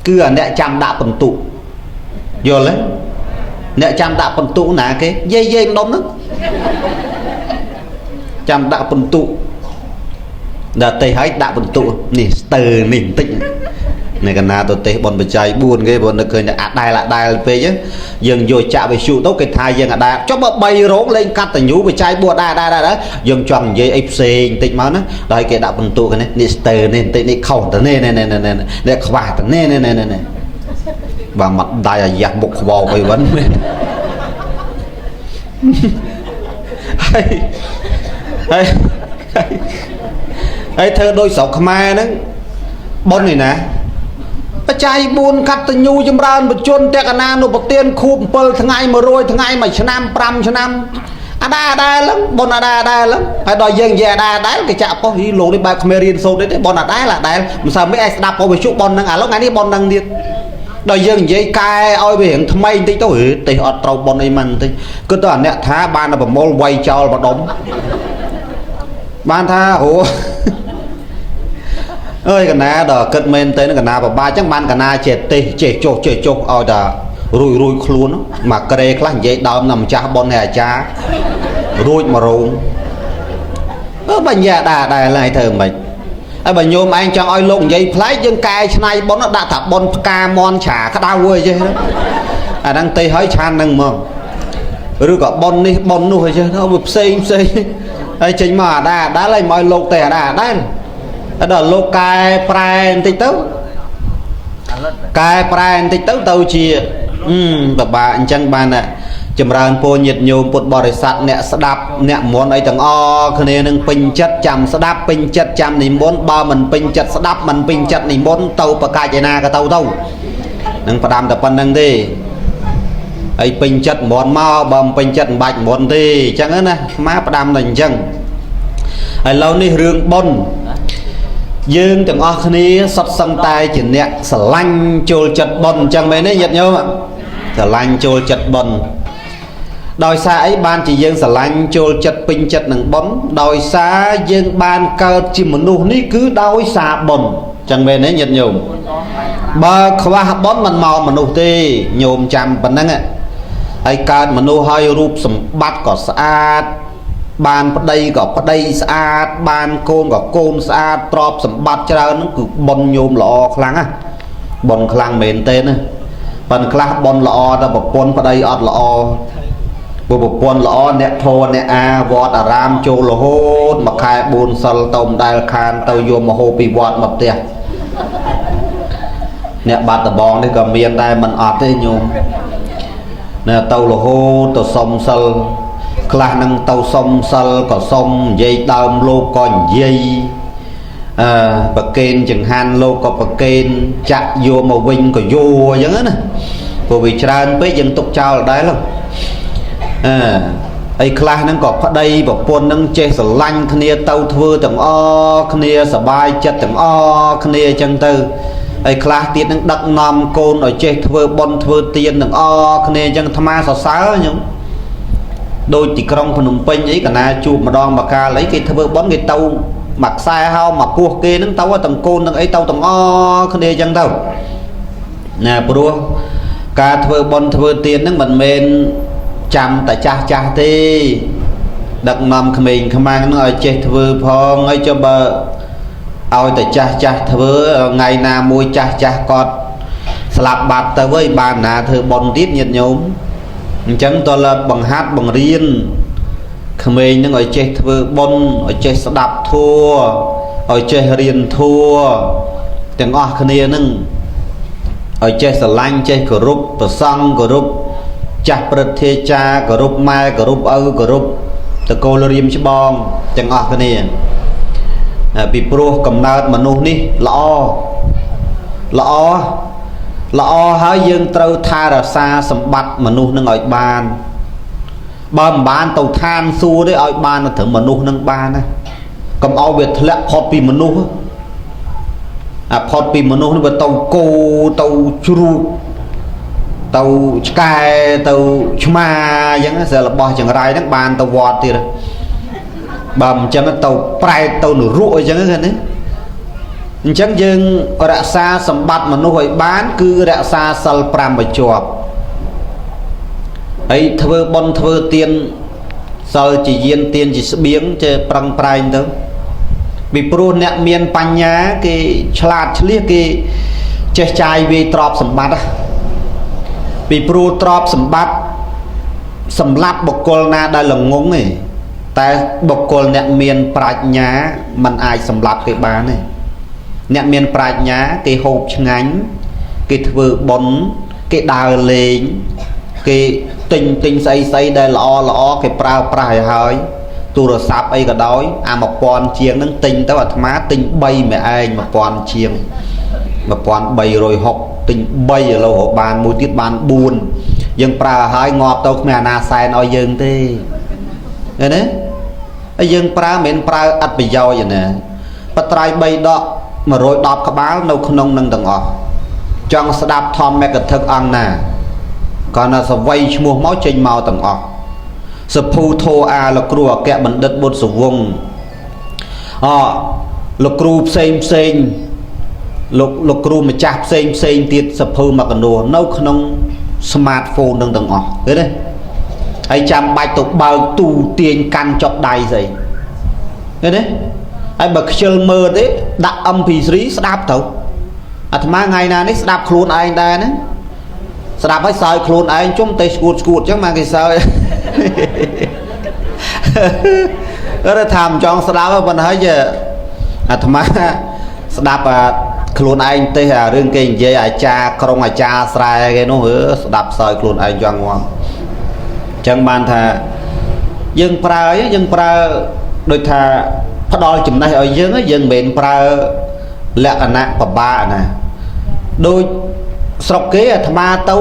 គឺអាអ្នកចាំដាក់បន្ទុកយល់ទេអ្នកចាំដាក់បន្ទុកណាគេយាយយាយម្ដុំហ្នឹងចាំដាក់បន្ទុកដល់ទេឲ្យដាក់បន្ទុកនេះស្ទើនេះបន្តិចនៅកណាទៅទេសបនបច្ច័យ4គេបើនឹកឃើញតែអាដែលពេកយើងយកចាក់វិសុទៅគេថាយើងអាដែលចុះបើ3រោងលេងកាត់តញូបច្ច័យ4ដែរដែរយើងចង់និយាយអីផ្សេងបន្តិចមកណាដល់គេដាក់បន្ទុកនេះនេះស្ទើនេះបន្តិចនេះខុសទៅនេះនេះនេះខ្វះទៅនេះនេះនេះបើមកដៃអាយ៉ាស់មុខខ្វោកអីវិញហើយហើយហើយធ្វើដូចស្រុកខ្មែរហ្នឹងប៉ុននេះណា បច្ច័យ4កតញ្ញូចម្រើនបជនតកណានុប្រទានខួប7ថ្ងៃ100ថ្ងៃ1ឆ្នាំ5ឆ្នាំអាដាដែលហ្នឹងបុណ្យអាដាដែលហ្នឹងហើយដល់យើងនិយាយអាដាដែលគេចាក់ប៉ុស្តិ៍លោកនេះបែបគ្មានរៀនសូត្រទេបុណ្យអាដែលអាដែលមិនសូវមិនឯងស្ដាប់ប៉ុស្តិ៍វិទ្យុបុណ្យហ្នឹងឥឡូវថ្ងៃនេះបុណ្យហ្នឹងទៀតដល់យើងនិយាយកែឲ្យវារៀងថ្មីបន្តិចទៅហេទេសអត់ត្រូវបុណ្យអីមិនបន្តិចគឺទៅអាអ្នកថាបានតែប្រមូលវាយចោលបដុំបានថាអូអើយកណាដល់គិតមែនទេកណាបបាអញ្ចឹងបានកណាចេះទេសចេះចុះចេះចុះឲ្យតែរួយរួយខ្លួនមកក្រេខ្លះនិយាយដើមដល់ម្ចាស់ប៉ុនហើយអាចារ្យរួចមករោងអឺបញ្ញាដែរដែរហើយធ្វើមិនហើយបើញោមឯងចង់ឲ្យលោកនិយាយប្លែកយើងកែច្នៃប៉ុនដាក់ថាប៉ុនផ្កាមន់ឆាក្តៅអីចេះអាហ្នឹងទេហើយឆានហ្នឹងហ្មងឬក៏ប៉ុននេះប៉ុននោះអីចេះវាផ្សេងផ្សេងហើយចេញមកអាដែរដែរហើយមកឲ្យលោកទេអាដែរដែរដល់លោកកែប្រែបន្តិចទៅកែប្រែបន្តិចទៅទៅជាបបាអញ្ចឹងបានចម្រើនពរញាតិញោមពុទ្ធបរិស័ទអ្នកស្ដាប់អ្នកមន្តអីទាំងអគ្នានឹងពេញចិត្តចាំស្ដាប់ពេញចិត្តចាំនិមន្តបើមិនពេញចិត្តស្ដាប់មិនពេញចិត្តនិមន្តទៅប្រកាសឯណាក៏ទៅទៅនឹងផ្ដាំតែប៉ុណ្្នឹងទេហើយពេញចិត្តមន្តមកបើមិនពេញចិត្តមិនបាច់មន្តទេអញ្ចឹងណាមកផ្ដាំតែអញ្ចឹងឥឡូវនេះរឿងបុណ្យយើងទាំងអស់គ្នាសុទ្ធសឹងតែជាអ្នកស្រឡាញ់ចូលចិត្តបុណ្យអញ្ចឹងមែនទេញាតិញោមស្រឡាញ់ចូលចិត្តបុណ្យដោយសារអីបានជាយើងស្រឡាញ់ចូលចិត្តពេញចិត្តនឹងបុណ្យដោយសារយើងបានកើតជាមនុស្សនេះគឺដោយសារបុណ្យអញ្ចឹងមែនទេញាតិញោមបើខ្វះបុណ្យមិនមកមនុស្សទេញោមចាំប៉ុណ្ណឹងហើយកើតមនុស្សហើយរូបសម្បត្តិក៏ស្អាតបានប្តីក៏ប្តីស្អាតបានកូនក៏កូនស្អាតទ្រព្យសម្បត្តិច្រើនហ្នឹងគឺបុណ្យញោមល្អខ្លាំងណាបុណ្យខ្លាំងមែនទេណាប៉ុន្តែខ្លះបុណ្យល្អតែប្រពន្ធប្តីអត់ល្អព្រោះប្រពន្ធល្អអ្នកធរអ្នកអាវត្តអារាមចូលរហូតមួយខែ4សិលទៅមិនដែលខានទៅយកមកហូបពីវត្តមកផ្ទះអ្នកបាត់ដបងនេះក៏មានដែរមិនអត់ទេញោមណែទៅរហូតទៅសុំសិលខ្លះនឹងទៅសុំសិលក៏សុំនិយាយដើមលោកក៏និយាយអឺប្រកេនចង្ហាន់លោកក៏ប្រកេនចាក់យកមកវិញក៏យកអញ្ចឹងណាព្រោះវាច្រើនពេកយើងទុកចោលដែរអឺហើយខ្លះហ្នឹងក៏ប្តីប្រពន្ធហ្នឹងចេះស្រឡាញ់គ្នាទៅធ្វើទាំងអគ្នាសบายចិត្តទាំងអគ្នាអញ្ចឹងទៅហើយខ្លះទៀតហ្នឹងដឹកនាំកូនឲ្យចេះធ្វើបុណ្យធ្វើទានទាំងអគ្នាអញ្ចឹងអាត្មាសរសើរញោមដូចទីក្រុងភ្នំពេញអីកណាជួបម្ដងមកកាលអីគេធ្វើបុណ្យគេទៅមួយខ្សែហោមកពោះគេហ្នឹងទៅទាំងកូនទាំងអីទៅទាំងអគ្នាអញ្ចឹងទៅណាព្រោះការធ្វើបុណ្យធ្វើទានហ្នឹងមិនមែនចាំតែចាស់ចាស់ទេដឹកនាំក្មេងខ្មាំងហ្នឹងឲ្យចេះធ្វើផងហើយចុះបើឲ្យតែចាស់ចាស់ធ្វើថ្ងៃណាមួយចាស់ចាស់គាត់ស្លាប់បាត់ទៅវិញបានណាធ្វើបុណ្យទៀតញាតិញោមអញ្ចឹងតើបង្ហាត់បង្រៀនក្មេងហ្នឹងឲ្យចេះធ្វើបុណ្យឲ្យចេះស្ដាប់ធម៌ឲ្យចេះរៀនធម៌ទាំងអស់គ្នាហ្នឹងឲ្យចេះស្រឡាញ់ចេះគោរពព្រះសង្ឃគោរពចាស់ព្រឹទ្ធាចារ្យគោរពម៉ែគោរពឪគោរពតកូលរៀមច្បងទាំងអស់គ្នាពីព្រោះកំណើតមនុស្សនេះល្អល្អល្អហើយយើងត្រូវថែរក្សាសម្បត្តិមនុស្សនឹងឲ្យបានបើមិនបានទៅឋានសួគ៌ទេឲ្យបានត្រឹមមនុស្សនឹងបានណាកុំឲ្យវាធ្លាក់ផុតពីមនុស្សអាផុតពីមនុស្សនេះវាទៅគោទៅជ្រូកទៅឆ្កែទៅឆ្មាអញ្ចឹងស្រាប់របស់ចង្រៃហ្នឹងបានទៅវត្តទៀតបើមិនអញ្ចឹងទៅប្រែតទៅនរកអញ្ចឹងណាអញ្ចឹងយើងរក្សាសម្បត្តិមនុស្សឲ្យបានគឺរក្សាសិល5ឲ្យជាប់ហើយធ្វើបុណ្យធ្វើទានសិលជាយានទានជាស្បៀងចេះប្រឹងប្រែងទៅពីព្រោះអ្នកមានបញ្ញាគេឆ្លាតឆ្លៀសគេចេះចាយវាយទ្រព្យសម្បត្តិពីព្រោះទ្រព្យសម្បត្តិសម្រាប់បុគ្គលណាដែលល្ងងទេតែបុគ្គលអ្នកមានប្រាជ្ញាมันអាចសម្លាប់គេបានទេអ្នកមានប្រាជ្ញាគេហូបឆ្ងាញ់គេធ្វើបុណ្យគេដើរលេងគេទិញស្អីស្អីដែលល្អល្អគេប្រើប្រាស់ឲ្យហើយទូរស័ព្ទអីក៏ដោយអា1000ជាងហ្នឹងទិញទៅអាត្មាទិញ3ម្នាក់ឯង1000ជាង 1360ទិញ3ឥឡូវរកបានមួយទៀតបាន4យើងប្រើឲ្យងាប់ទៅគ្មានអាណាសែនឲ្យយើងទេឃើញទេហើយយើងប្រើមិនមែនប្រើអត់ប្រយោជន៍ណាបត្រៃ3ដក110ក្បាលនៅក្នុងនឹងទាំងអស់ចង់ស្ដាប់ធម្មកថាអង្គណាកាលណាសវ័យឈ្មោះមកចេញមកទាំងអស់សភូធោអាលោកគ្រូអគ្គបណ្ឌិតបុត្រសវង្សអលោកគ្រូផ្សេងផ្សេងលោកគ្រូម្ចាស់ផ្សេងផ្សេងទៀតសភៅមកកណ្ដោនៅក្នុង smartphone នឹងទាំងអស់ឃើញទេហើយចាំបាច់ទៅបើកទូទាញកាន់ចុកដៃស្អីឃើញទេហើយបើខ្ជិលមើលទេដាក់ MP3 ស្ដាប់ទៅអាត្មាថ្ងៃណានេះស្ដាប់ខ្លួនឯងដែរណាស្ដាប់ហើយសើចខ្លួនឯងជុំតែស្គួតស្គួតអញ្ចឹងមកគេសើចអត់ថាមិនចង់ស្ដាប់ប៉ុន្តែហើយអាត្មាស្ដាប់អាខ្លួនឯងទេអារឿងគេនិយាយអាចារ្យក្រុងអាចារ្យស្រែគេនោះស្ដាប់សើចខ្លួនឯងចង់ងាប់អញ្ចឹងបានថាយើងប្រើដូចថាផ្ដល់ចំណេះឲ្យយើងយើងមិនមែនប្រើលក្ខណៈពិបាកណាដូចស្រុកគេអាត្មាទៅ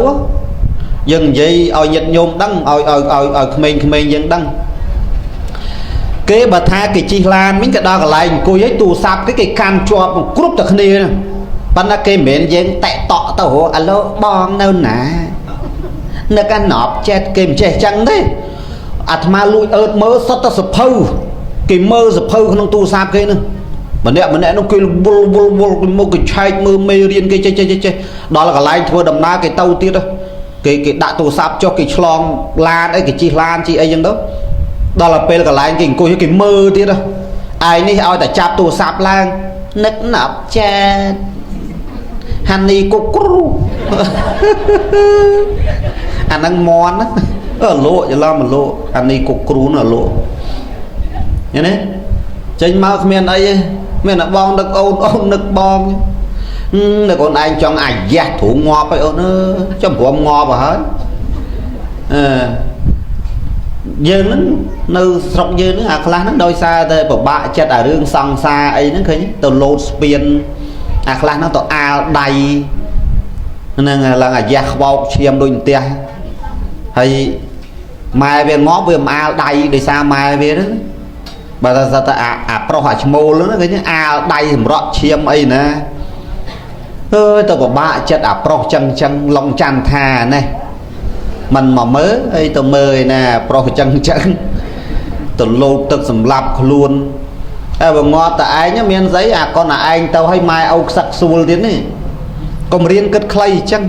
យើងនិយាយឲ្យញាតិញោមដឹងឲ្យឲ្យឲ្យក្មេងៗយើងដឹងគេបើថាគេជិះឡានវិញក៏ដល់កន្លែងអង្គុយហើយទូរស័ព្ទគេកាន់ជាប់គ្រប់តែគ្នាប៉ុន្តែគេមិនមែនយើងតាក់តក់ទៅអាឡូបងនៅណានឹកអាណប់ចិត្តគេមិនចេះចឹងទេអាត្មាលួចអើតមើលសុទ្ធតែសភៅគេមើលសភៅក្នុងទូរស័ព្ទគេហ្នឹងម្នាក់ម្នាក់នោះគេវល់វល់វល់មកគេឆែកមើលមេរៀនគេចេះចេះចេះដល់កន្លែងធ្វើដំណើរគេទៅទៀតគេដាក់ទូរស័ព្ទចុះគេឆ្លងឡានអីគេជិះឡានជិះអីចឹងទៅដល់ពេលកន្លែងគេអង្គុយគេមើលទៀតឯងនេះឲ្យតែចាប់ទូរស័ព្ទឡើងនឹកណាប់ចាហានីគុកគ្រូអាហ្នឹងមន់ណាលក់ច្រឡំលក់អានេះគុកគ្រូណាលក់ឃើញទេចេញមកគ្មានអីទេមានតែបងនឹកអូនអូននឹកបងនឹកអូនឯងចង់អាយ៉ាស់ទ្រូងងាប់ហើយអូនអើយចំព្រមងាប់ហើយអឺយើងហ្នឹងនៅស្រុកយើងហ្នឹងអាខ្លះហ្នឹងដោយសារតែពិបាកចិត្តអារឿងសង្សារអីហ្នឹងឃើញទៅលោតស្ពានអាខ្លះហ្នឹងទៅអាលដៃហ្នឹងឡើងអាយ៉ាស់ខ្វោកឈាមដូចផ្ទះហើយម៉ែវាងាប់វាមិនអាលដៃដោយសារម៉ែវាហ្នឹងបើថាតែអាប្រុសអាឈ្មោលហ្នឹងឃើញអាលដៃសម្រក់ឈាមអីណាអើយទៅពិបាកចិត្តអាប្រុសចឹងចឹងឡុងចន្ទថានេះមិនមកមើលអីទៅមើលឯណាប្រុសចឹងចឹងទៅលោតទឹកសម្លាប់ខ្លួនហើយបើងាប់តែឯងមានស្អីអាកូនអាឯងទៅឲ្យម៉ែឪខ្សឹកសួលទៀតនេះកុំរៀនគិតខ្លីអញ្ចឹង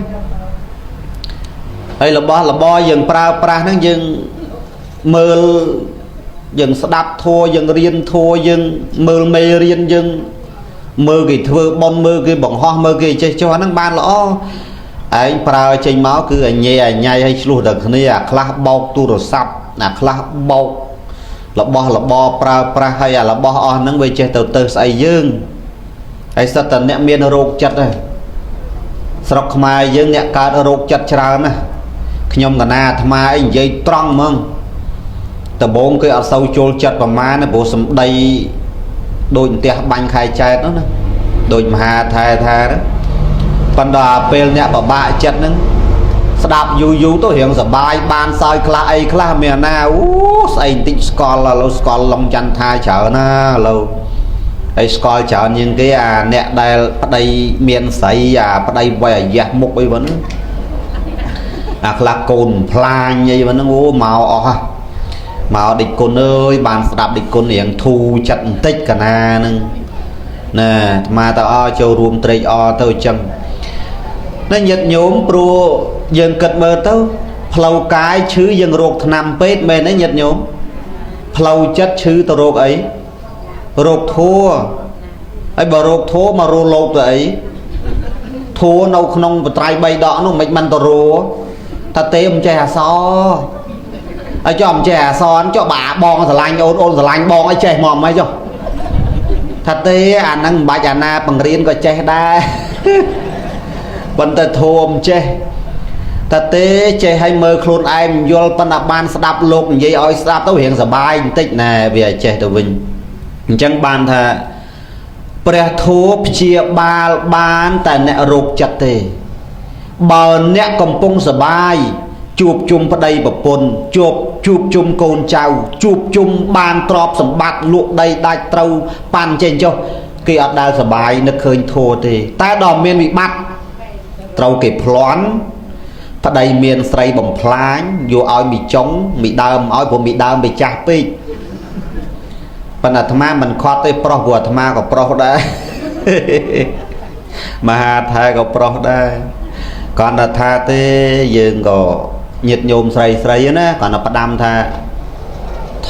ហើយរបស់របរយើងប្រើប្រាស់ហ្នឹងយើងមើលយើងស្ដាប់ធัวយើងរៀនធัวយើងមើលមេរៀនយើងមើលគេធ្វើប៉ុនមើលគេបង្ហោះមើលគេចេះចុះអាហ្នឹងបានល្អឯងប្រើចេញមកគឺអញអញឲ្យឆ្លោះដល់គ្នាអាខ្លះបោកទូរស័ព្ទអាខ្លះបោករបស់របរប្រើប្រាស់ហើយអារបស់អស់ហ្នឹងវាចេះទៅស្អីយើងហើយសិតតែអ្នកមានរោគចិត្តហ្នឹងស្រុកខ្មែរយើងអ្នកកើតរោគចិត្តច្រើនណាស់ខ្ញុំកណាអាត្មាអីនិយាយត្រង់ហ្មងដំបូងគេអត់សូវចូលចិត្តប្រមាណទេព្រោះសម្ដីដូចផ្ទះបាញ់ខែចែកនោះណាដូចមហាថែថាហ្នឹងប៉ុន្តែពេលអ្នកពិបាកចិត្តហ្នឹងស្ដាប់យូរយូរទៅរៀងសបាយបានសើចខ្លះអីខ្លះមានណាអូស្អីបន្តិចស្កល់ឥឡូវស្កល់ឡុងចន្ទថាច្រើនណាឥឡូវហើយស្កល់ច្រើនជាងគេអាអ្នកដែលប្តីមានស្រីអាប្តីវ័យអាយ៉ាស់មុខអីហ្នឹងអាខ្លះកូនផ្លាញអីហ្នឹងអូមកអស់មកដេចគុណអើយបានស្ដាប់ដេចគុណរៀងធូរចិត្តបន្តិចកណាហ្នឹងណាអាត្មាទៅអចូលរួមត្រេកអរទៅអញ្ចឹងណាញាតិញោមព្រោះយើងគិតមើលទៅផ្លូវកាយឈឺយើងរោគថ្នាំពេទ្យមែនទេញាតិញោមផ្លូវចិត្តឈឺទៅរោគអីរោគធัวហើយបើរោគធัวមករោលោកទៅអីធัวនៅក្នុងបត្រៃ3ដកនោះមិនមិនទៅរោថាទេមិនចេះអសហើយចុះមិនចេះអសចុះបាបងស្រឡាញ់អូនអូនស្រឡាញ់បងអីចេះមកមិនចុះថាទេអាហ្នឹងមិនបាច់អាណាបង្រៀនក៏ចេះដែរប៉ុន្តែធัวមិនចេះតែទេចេះឲ្យមើលខ្លួនឯងមិនយល់ប៉ុន្តែបានស្ដាប់លោកនិយាយឲ្យស្ដាប់ទៅរៀងសប្បាយបន្តិចណែវាចេះទៅវិញអញ្ចឹងបានថា ព្រះធម៌ព្យាបាលបានតែអ្នករោគចិត្តទេបើអ្នកកំពុងសបាយជួបជុំប្តីប្រពន្ធជួបជុំកូនចៅជួបជុំបានទ្រព្យសម្បត្តិលក់ដីដាច់ត្រូវប៉ាន់ចេញចុះគេអត់ដែលសបាយនឹកឃើញធម៌ទេតែដល់មានវិបត្តិត្រូវគេប្លន់ប្តីមានស្រីបំផ្លាញយកឲ្យមីចុងមីដើមឲ្យព្រោះមីដើមវាចាស់ពេកប៉ុន្តែអាត្មាមិនខត់ទេប្រុសព្រោះអាត្មាក៏ប្រុសដែរមហាថែក៏ប្រុសដែរគ្រាន់តែថាទេយើងក៏ញាតិញោមស្រីស្រីណាគ្រាន់តែផ្ដាំថា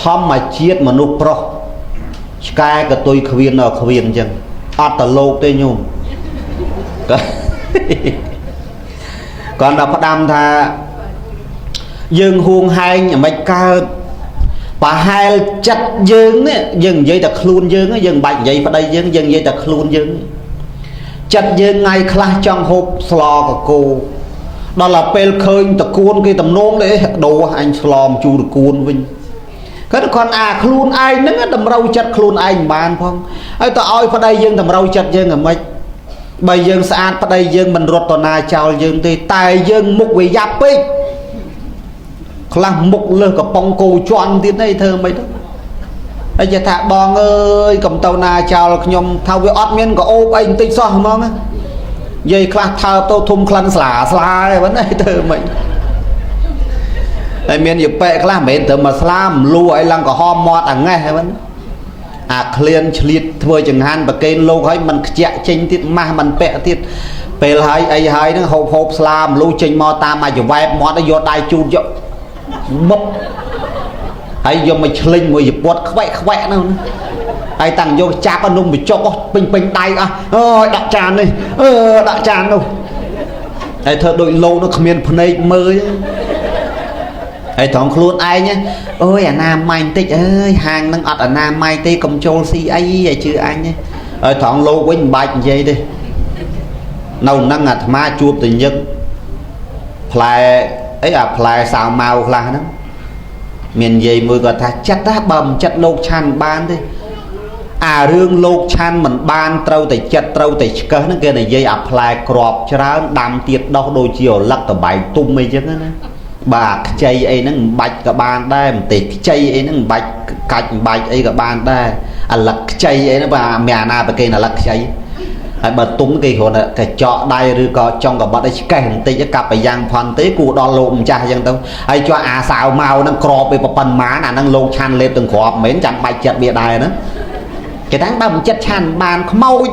ធម្មជាតិមនុស្សប្រុសឆ្កែកតុយខ្វៀនដល់ខ្វៀនអញ្ចឹងអត់តលោកទេញោមគ្រាន់តែផ្ដាំថាយើងហួងហែងមិនកើតប្រហែលចិត្តយើងនេះយើងនិយាយតែខ្លួនយើងយើងមិនបាច់និយាយប្តីយើងយើងនិយាយតែខ្លួនយើងចិត្តយើងថ្ងៃខ្លះចង់ហូបស្លកកូដល់តែពេលឃើញតកួនគេតំណងទេដូរអញស្លមជូរតកួនវិញគាត់គ្រាន់អាខ្លួនឯងហ្នឹងតម្រូវចិត្តខ្លួនឯងមិនបានផងហើយតើឲ្យប្តីយើងតម្រូវចិត្តយើងហ្មងបើយើងស្អាតប្តីយើងមិនរត់តណាចោលយើងទេតែយើងមុខវាយ៉ាប់ពេកខ្លះមុខលើសកំប៉ុងគោជន់ទៀតអីធ្វើមិនទៅហើយចេះថាបងអើយកុំទៅណាចោលខ្ញុំថាវាអត់មានកោបអីបន្តិចសោះហ្មងនិយាយខ្លះថើបទៅធំក្លិនស្លាស្លាឯហ្នឹងអីធ្វើមិនហើយមានយប៉ែខ្លះមិនមែនត្រឹមមកស្លាមលូអីឡើងក្រហមមាត់អាងេះហ្នឹងអាក្លៀនឆ្លៀតធ្វើចង្ហាន់ប្រកេនលោកហើយมันខ្ជាក់ចេញទៀតម៉ាស់มันពាក់ទៀតពេលហើយអីហើយហ្នឹងហូបហូបស្លាមលូចេញមកតាមអាចវ៉ែបមាត់យកដៃជូតយកបុបហើយយកមកឆ្លិញមួយជពត់ខ្វែកខ្វែកហ្នឹងហើយតាំងយកចាប់នំបញ្ចុកពេញពេញដៃអស់អើយដាក់ចាននេះអឺដាក់ចាននោះហើយធ្វើដូចលោកនោះគ្មានភ្នែកមើលហើយត្រង់ខ្លួនឯងអូយអាណាម័យបន្តិចអើយហាងនឹងអត់អាណាម័យទេកុំចូលស៊ីអីឲ្យជឿអញហើយត្រង់លោកវិញមិនបាច់និយាយទេនៅនឹងអាត្មាជួបទៅញឹកផ្លែអីអាផ្លែសាវម៉ាវខ្លះហ្នឹងមាននិយាយមួយគាត់ថាចិត្តណាបើមិនចិត្តលោកឆាន់បានទេអារឿងលោកឆាន់មិនបានត្រូវតែចិត្តត្រូវតែឆ្កឹះហ្នឹងគេនិយាយអាផ្លែក្របច្រើនដាំទៀតដោះដូចជាឪឡឹកតបែកទុំអីចឹងណាបាទខ្ចីអីហ្នឹងមិនបាច់ក៏បានដែរម្ទេសខ្ចីអីហ្នឹងមិនបាច់កាច់មិនបាច់អីក៏បានដែរអាលឹកខ្ចីអីហ្នឹងបាទមានអាណាប្រគេនអាលឹកខ្ចីហើយបើទុំគេគ្រាន់តែកញ្ចក់ដៃឬក៏ចង់កបិតឲ្យឆ្កេះបន្តិចកាប់ប្រយ៉ាងផន់ទេគួរដល់លោកម្ចាស់អញ្ចឹងទៅហើយចុះអាសាវម៉ៅហ្នឹងក្របវាប៉ុន្មានអាហ្នឹងលោកឆាន់លេបទាំងក្របមិនមែនចាំបាច់ចិត្តវាដែរណាគេថាបើមិនចិត្តឆាន់បានខ្មោច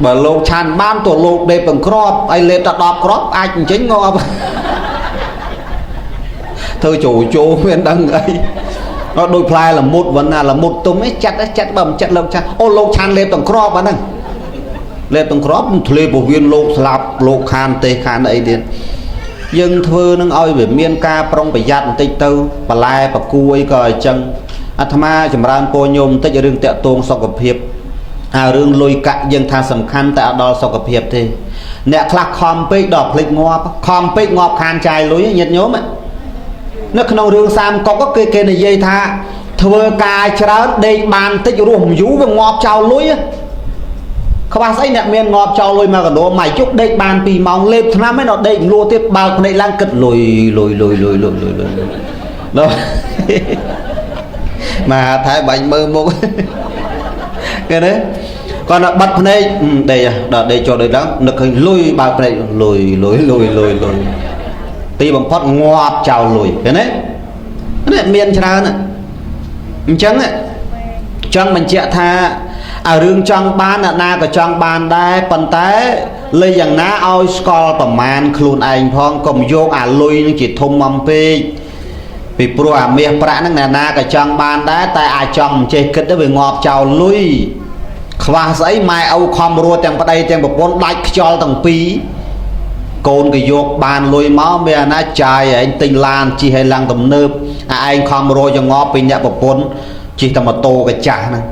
បើលោកឆាន់បានទោះលោកលេបទាំងក្របហើយលេបតែ10ក្របអាចអញ្ចឹងងាប់ធ្វើចូលចូលមានដឹងអីអត់ដូចផ្លែល្មុតវិញណាល្មុតទុំឯងចិត្តចិត្តបើមិនចិត្តលោកឆាន់អូលោកឆាន់លេបទាំងក្របអាហ្នឹងលេបទាំងក្របធ្លេពោះវៀនលោកស្លាប់លោកខានទេខានអីទៀតយើងធ្វើនឹងឲ្យវាមានការប្រុងប្រយ័ត្នបន្តិចទៅបន្លែបកួយក៏អញ្ចឹងអាត្មាចម្រើនពរញោមបន្តិចរឿងតាក់ទងសុខភាពអារឿងលុយកាក់យើងថាសំខាន់តែអត់ដល់សុខភាពទេអ្នកខ្លះខំពេកដល់ភ្លេចងាប់ខំពេកងាប់ខានចាយលុយញាតិញោមនៅក្នុងរឿងសាមកុកគេនិយាយថាធ្វើការច្រើនដេកបានតិចរស់មិនយូរវាងាប់ចោលលុយខ្វះស្អីអ្នកមានងាប់ចោលលុយមកកណ្ដូលមួយយប់ដេកបាន2ម៉ោងលេបថ្នាំឯណោះដេកលួទៀតបើកភ្នែកឡើងគិតលុយលុយលុយលុយលុយលុយលុយដល់មកថែបាញ់មើលមុខគេណាគាត់ដល់បិទភ្នែកដេកដល់ដេកចូលដេកឡើងនឹកឃើញលុយបើកភ្នែកលុយលុយលុយលុយលុយទីបំផុតងាប់ចោលលុយឃើញទេនេះមានច្រើនអញ្ចឹងចង់បញ្ជាក់ថាអារឿងចង់បានអ្នកណាក៏ចង់បានដែរប៉ុន្តែលេយ៉ាងណាឲ្យស្គាល់ប្រមាណខ្លួនឯងផងកុំយកអាលុយនឹងជាធំអំពេកពីព្រោះអាមាសប្រាក់ហ្នឹងអ្នកណាក៏ចង់បានដែរតែអាចង់មិនចេះគិតទៅវាងាប់ចោលលុយខ្វះស្អីម៉ែឪខំរស់ទាំងប្តីទាំងប្រពន្ធដាច់ខ្យល់ទាំងពីរកូនក៏យកបានលុយមកមានអាណាចាយឯងទិញឡានជិះឲ្យឡើងទំនើបអាឯងខំរស់ចងប់ពីអ្នកប្រពន្ធជិះតែម៉ូតូកាចាស់ហ្នឹង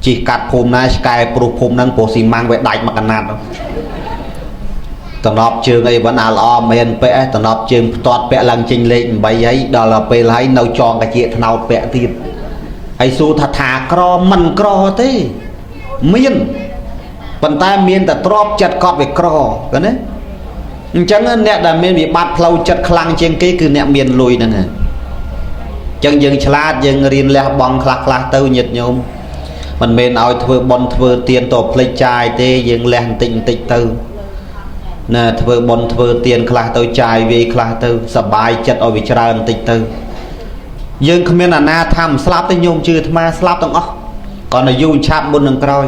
ជិះកាត់ភូមិណាឆ្កែព្រោះភូមិហ្នឹងព្រោះស៊ីម៉ាំងវាដាច់មកកណាត់តំណប់ជើងអីវិញអាល្អមែនពាក់តំណប់ជើងផ្ទាត់ពាក់ឡើងចេញលេខ8ហើយដល់ពេលហើយនៅចងកាជាថ្នោតពាក់ទៀតហើយសួរថាថាក្រមិនក្រទេ មានប៉ុន្តែមានតែទ្របចិត្តកត់វាក្រឃើញទេអញ្ចឹងអ្នកដែលមានវិបត្តិផ្លូវចិត្តខ្លាំងជាងគេគឺអ្នកមានលុយហ្នឹងអញ្ចឹងយើងឆ្លាតយើងរៀនលះបង់ខ្លះខ្លះទៅញាតិញោមមិនមែនឲ្យធ្វើបុណ្យធ្វើទានតភ្លេចចាយទេយើងលះបន្តិចបន្តិចទៅណាធ្វើបុណ្យធ្វើទានខ្លះទៅចាយវាយខ្លះទៅសបាយចិត្តឲ្យវាច្រើនបន្តិចទៅយើងគ្មានអាណាថាមិនស្លាប់ទេញោមជឿអាត្មាស្លាប់ទាំងអស់គ្រាន់តែយូរឆាប់មុននឹងក្រោយ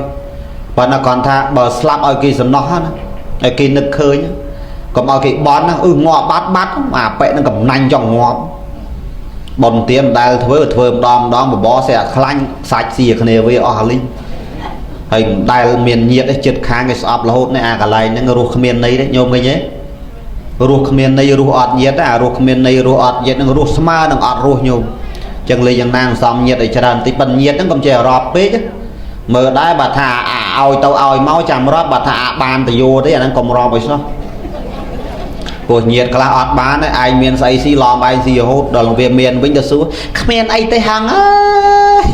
ប៉ុន្តែគ្រាន់ថាបើស្លាប់ឲ្យគេសំណោះណាឲ្យគេនឹកឃើញកុំឲ្យគេបន់ណាអឺងាប់បាត់បាត់អាប៉ែនឹងកំណាញ់ចង់ងាប់បុណ្យទានមិនដែលធ្វើធ្វើម្ដងម្ដងបបរសេះខ្លាញ់សាច់ស៊ីគ្នាវាអស់អាលីងហើយមិនដែលមានញាតទេចិត្តខាងគេស្អប់រហូតនេះអាកន្លែងហ្នឹងរស់គ្មានន័យទេញោមឃើញទេរស់គ្មានន័យរស់អត់ញាតអារស់គ្មានន័យរស់អត់ញាតហ្នឹងរស់ស្មើនឹងអត់រស់ញោមចឹងលេយ៉ាងណាសំញាតឲ្យច្រើនតិចប៉ុន្តែញាតហ្នឹងកុំចេះរាប់ពេកមើលដែរបើថាឲ្យទៅឲ្យមកចាំរាប់បើថាអាបានទៅយោទេអាហ្នឹងកុំរាប់ឲ្យសោះព្រោះញាតខ្លះអត់បានឯងមានស្អីស៊ីឡំឯងស៊ីរហូតដល់វាមានវិញទៅសួរគ្មានអីទេហាងអើយ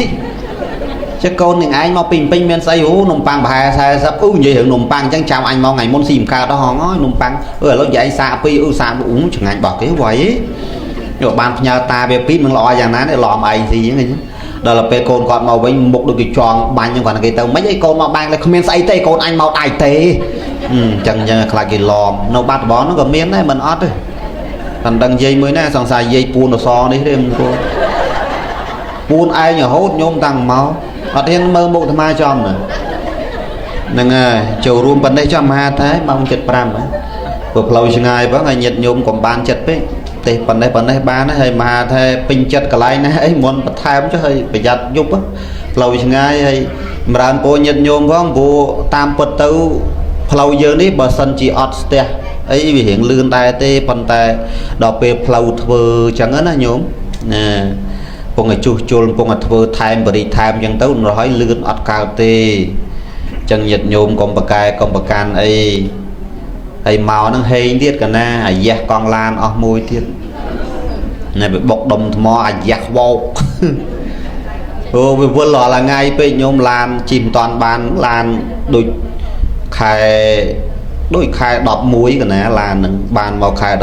ចុះកូននឹងឯងមកពីពេញមានស្អីអូនំប៉័ងប្រហែល40អឺនិយាយរឿងនំប៉័ងអញ្ចឹងចាំអញមកថ្ងៃមុនស៊ីមិនកើតដល់ហងអើយនំប៉័ងអឺឥឡូវនិយាយសាកពីអឺសាកអ៊ូឆ្ងាញ់របស់គេវ៉ៃយកបានផ្ញើតាវាពីមិនល្អយ៉ាងណានេះឡំឯងស៊ីអញ្ចឹងដល់ពេលកូនគាត់មកវិញមុខដូចគេចងបាញ់ហ្នឹងគាត់គេទៅមិនអីកូនមកបាញ់គ្មានស្អីទេកូនអញមកដៃទេអញ្ចឹងខ្លាចគេឡំនៅបាត់ដំបងហ្នឹងក៏មានដែរមិនអត់ទេមិនដឹងយាយមួយណាសង្ស័យយាយពួនអសនេះទេមិនគួរពួនឯងរហូតញោមតាំងមកអត់ហ៊ានមើលមុខអាត្មាចំណាហ្នឹងហើយចូលរួមប៉ុណ្ណេះចំមហាថែម៉ោង7:05ហ្នឹងព្រោះផ្លូវឆ្ងាយផងហើយញាតិញោមកុំបានចិត្តពេកទេសប៉ុណ្ណេះប៉ុណ្ណេះបានហើយមហាថែពេញចិត្តកន្លែងណាអីមុនបន្ថែមចុះហើយប្រយ័ត្នយប់ផ្លូវឆ្ងាយហើយចម្រើនពោញាតិញោមផងព្រោះតាមពិតទៅផ្លូវយើងនេះបើសិនជាអត់ស្ទះអីវារៀងលឿនដែរទេប៉ុន្តែដល់ពេលផ្លូវធ្វើអញ្ចឹងណាញោមណាពងឲ្យជួសជុលពងឲ្យធ្វើថែមបរិថែមអញ្ចឹងទៅរហ័យលឿនអត់កើតទេអញ្ចឹងញាតិញោមកុំប្រកែកុំប្រកាន់អីហើយមកហ្នឹងហេងទៀតកណាអាយ៉ាស់កង់ឡានអស់មួយទៀតណែវាបុកដុំថ្មអាយ៉ាស់ខ្វោកអូវាវិលរាល់ថ្ងៃពេកញោមឡានជិះមិនតាន់បានឡានដូចខែដូចខែ11កណាឡានហ្នឹងបានមកខែ11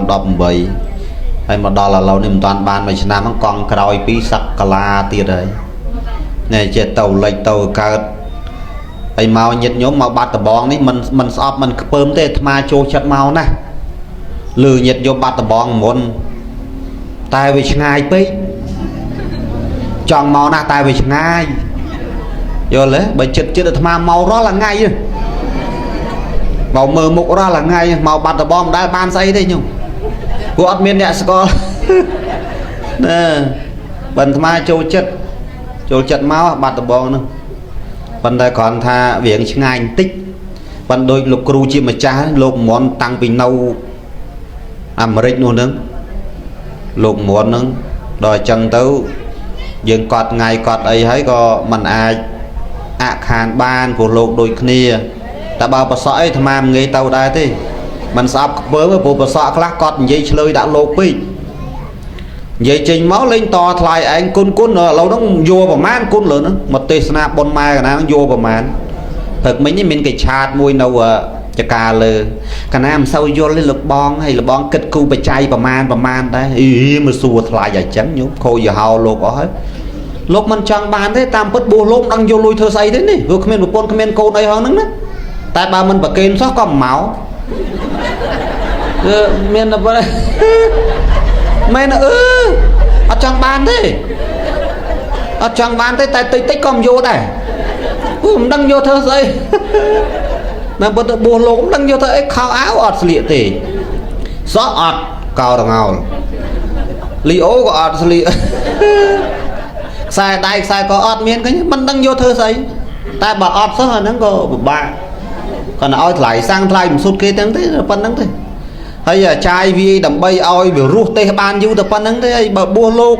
2018ហើយមកដល់ឥឡូវនេះមិនតាន់បានមួយឆ្នាំហ្នឹងកង់ក្រោយពីសក្កាទៀតហើយនេះចេះទៅលិចទៅកើតហើយមកញាតិញោមមកបាត់ដបងនេះមិនស្អប់មិនខ្ពើមទេអាត្មាចូលចិត្តមកណាស់លឺញាតិញោមបាត់ដបងមុនតែវាឆ្ងាយពេកចង់មកណាស់តែវាឆ្ងាយយល់ទេបើចិត្តចិត្តអាត្មាមករាល់ថ្ងៃមកមើលមុខរាល់ថ្ងៃមកបាត់ដបងមិនដែលបានស្អីទេញោមព្រោះអត់មានអ្នកស្គាល់ណាបើអាត្មាចូលចិត្តមកបាត់ដបងនោះប៉ុន្តែគ្រាន់ថាវាងឆ្ងាយបន្តិចប៉ុន្តែដូចលោកគ្រូជាម្ចាស់លោកមន់តាំងពីនៅអាមេរិកនោះហ្នឹងលោកមន់ហ្នឹងដល់អញ្ចឹងទៅយើងកត់ថ្ងៃកត់អីហើយក៏មិនអាចអខានបានព្រោះលោកដូចគ្នាតែបើប្រសក់អីអាត្មាមិនងាយទៅដែរទេមិនស្អប់ខ្ពើមព្រោះប្រសក់ខ្លះគាត់និយាយឆ្លើយដាក់លោកពេកនិយាយចេញមកលេងតថ្លៃឯងគុណគុណឥឡូវហ្នឹងយកប្រមាណគុណលើហ្នឹងមកទេសនាបុណ្យម៉ែកណាហ្នឹងយកប្រមាណព្រឹកមិញនេះមានគេឆាតមួយនៅចកាលើកណាមិនសូវយល់ទេលោកបងហើយលោកបងគិតគូបច្ច័យប្រមាណប្រមាណដែរអីមកសួរថ្លៃអញ្ចឹងញោមខូចយហោលោកអស់ហើយលោកមិនចង់បានទេតាមពិតបួសលោកមិនដឹងយកលុយធ្វើស្អីទេនេះព្រោះគ្មានប្រពន្ធគ្មានកូនអីហងហ្នឹងណាតែបើមិនប្រគេនសោះក៏មិនមកគឺមានតែមែនអឺអត់ចង់បានទេអត់ចង់បានទេតែតិចតិចក៏មិនយកដែរព្រោះមិនដឹងយកធ្វើស្អីណាប៉ុន្តែបួសលោកមិនដឹងយកធ្វើអីខោអាវអត់ស្លៀកទេសក់អត់កោរងោលលីអូក៏អត់ស្លៀកខ្សែដៃខ្សែក៏អត់មានឃើញមិនដឹងយកធ្វើស្អីតែបើអត់សោះអាហ្នឹងក៏ពិបាកគាត់ឲ្យថ្លៃសាំងថ្លៃមិនសុទ្ធគេទាំងទេប៉ុណ្្នឹងទេហើយចាយវាយដើម្បីឲ្យវារស់ទេសបានយូរតែប៉ុណ្្នឹងទេហើយបើបួសលោក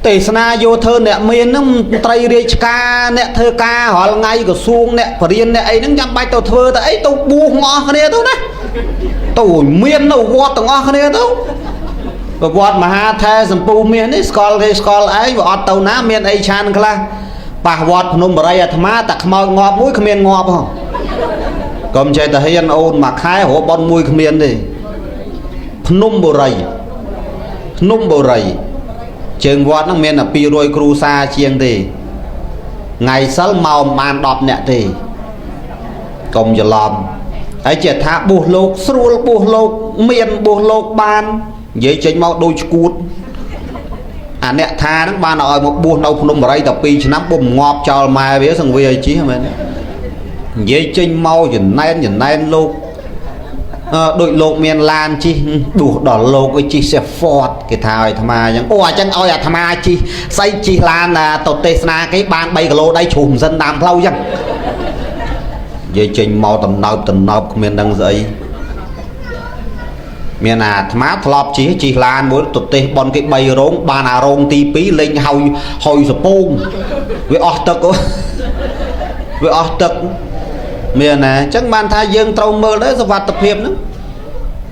ទេសនាយកធ្វើអ្នកមានហ្នឹងត្រីរាជការអ្នកធ្វើការរាល់ថ្ងៃក្រសួងអ្នកបរិញ្ញាអ្នកអីហ្នឹងចាំបាច់ទៅធ្វើទៅអីទៅបួសទាំងអស់គ្នាទៅណាទៅមាននៅវត្តទាំងអស់គ្នាទៅប្រវត្តិមហាថែសម្ពូមាសនេះស្គាល់គេស្គាល់ឯងវាអត់ទៅណាមានអីឆានខ្លះ ប៉ះវត្តភ្នំបរិយអាត្មាតែខ្មោចងាប់មួយគ្មានងាប់ហ៎កុំចេះតែហ៊ានអូនមួយខែរកប៉ុនមួយគ្មានទេភ្នំបរិយភ្នំបរិយជើងវត្តហ្នឹងមានតែ200គ្រូសាជាងទេថ្ងៃសិលមកមិនបាន10នាក់ទេកុំច្រឡំហើយចេះថាបួសលោកស្រួលបួសលោកមានបួសលោកបាននិយាយចេញមកដូចឈួតអាអ្នកថាហ្នឹងបានឲ្យមកបួសនៅភ្នំបរិយតែ2ឆ្នាំបុំងាប់ចោលម៉ែវាសង្វាយជីមែននិយាយចេញមកចំណែនចំណែនលោកដូចលោកមានឡានជិះដួសដល់លោកឲ្យជិះសេះ Ford គេថាឲ្យអាត្មាអញ្ចឹងអូអញ្ចឹងឲ្យអាត្មាជិះស្អីជិះឡានទៅទេសនាគេបាន3គីឡូដីជ្រុះមិនសិនតាមផ្លូវអញ្ចឹងនិយាយចេញមកតំណើបតំណើបគ្មានដឹងស្អីមានអាត្មាធ្លាប់ជិះឡានមួយទៅទេសបនគេ3រោងបានអារោងទី2លេងហើយហុយសពងវាអស់ទឹកវាអស់ទឹកមានណាអញ្ចឹងបានថាយើងត្រូវមើលដែរសវត្ថភាពហ្នឹង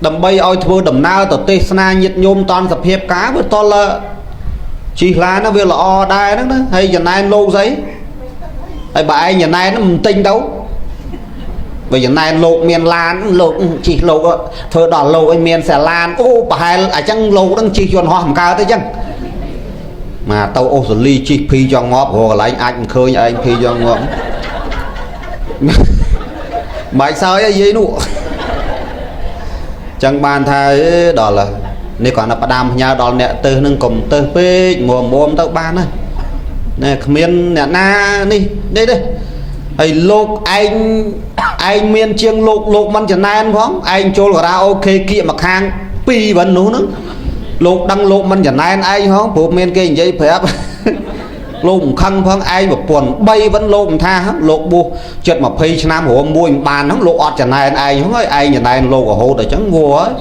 ដើម្បីឲ្យធ្វើដំណើរទៅទេសនាញាតិញោមតនសភាពការវាតលជិះឡានវាល្អដែរហ្នឹងណាហើយចំណែនលោកស្អីហើយបើឯងចំណែនមិនទិញទៅបើចំណែនលោកមានឡានលោកជិះលោកធ្វើដល់លោកឲ្យមានសាឡានអូប្រហែលអញ្ចឹងលោកហ្នឹងជិះយន្តហោះមិនកើតទេអញ្ចឹងមកទៅអូស្ត្រាលីជិះភីចង់ងាប់រកកន្លែងអាចមិនឃើញឯងភីចង់ងាប់បាច់សើចអីយាយនោះចឹងបានថាអេដល់នេះគ្រាន់តែផ្ដាំផ្ញើដល់អ្នកទើសនឹងកុំទើសពេកមុំមុំទៅបានហើយណែគ្មានអ្នកណានេះនេះទេហើយលោកឯងឯងមានជាងលោកលោកមិនចំណែនផងឯងចូលការ៉ាអូខេគៀកមកខាង2វិញនោះហ្នឹងលោកដឹងលោកមិនចំណែនឯងហងព្រោះមានគេនិយាយប្រាប់លោកមិនខឹងផងឯងប្រពន្ធ3វិញលោកមិនថាលោកបួសចិត្ត20ឆ្នាំរួមមួយមិនបានហ្នឹងលោកអត់ចំណែនឯងហ្នឹងហើយឯងចំណែនលោករហូតអញ្ចឹងវល់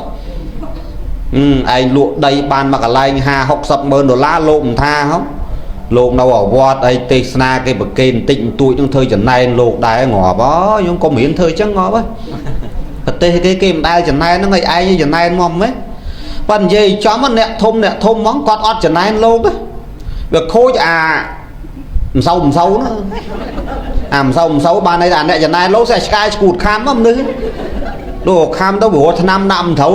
ហើយឯងលក់ដីបានមកកន្លែង50 60ម៉ឺនដុល្លារលោកមិនថាហ៎លោកនៅអាវត្តអីទេសនាគេប្រគេនបន្តិចបន្តួចនឹងធ្វើចំណែនលោកដែរងាប់អើខ្ញុំកុំរៀនធ្វើអញ្ចឹងងាប់ហើយប្រទេសគេគេមិនដែលចំណែនហ្នឹងឲ្យឯងចំណែនមកម៉េចប៉ុន្តែនិយាយចំអ្នកធំអ្នកធំហ្មងគាត់អត់ចំណែនលោកទេវាខូចអាម្សៅម្សៅណាអាម្សៅម្សៅបានន័យថាអ្នកចំណែនលោកសេះឆ្កែឆ្កួតខាំមនុស្សលោកខាំទៅព្រោះឆ្នាំដាក់មិនត្រូវ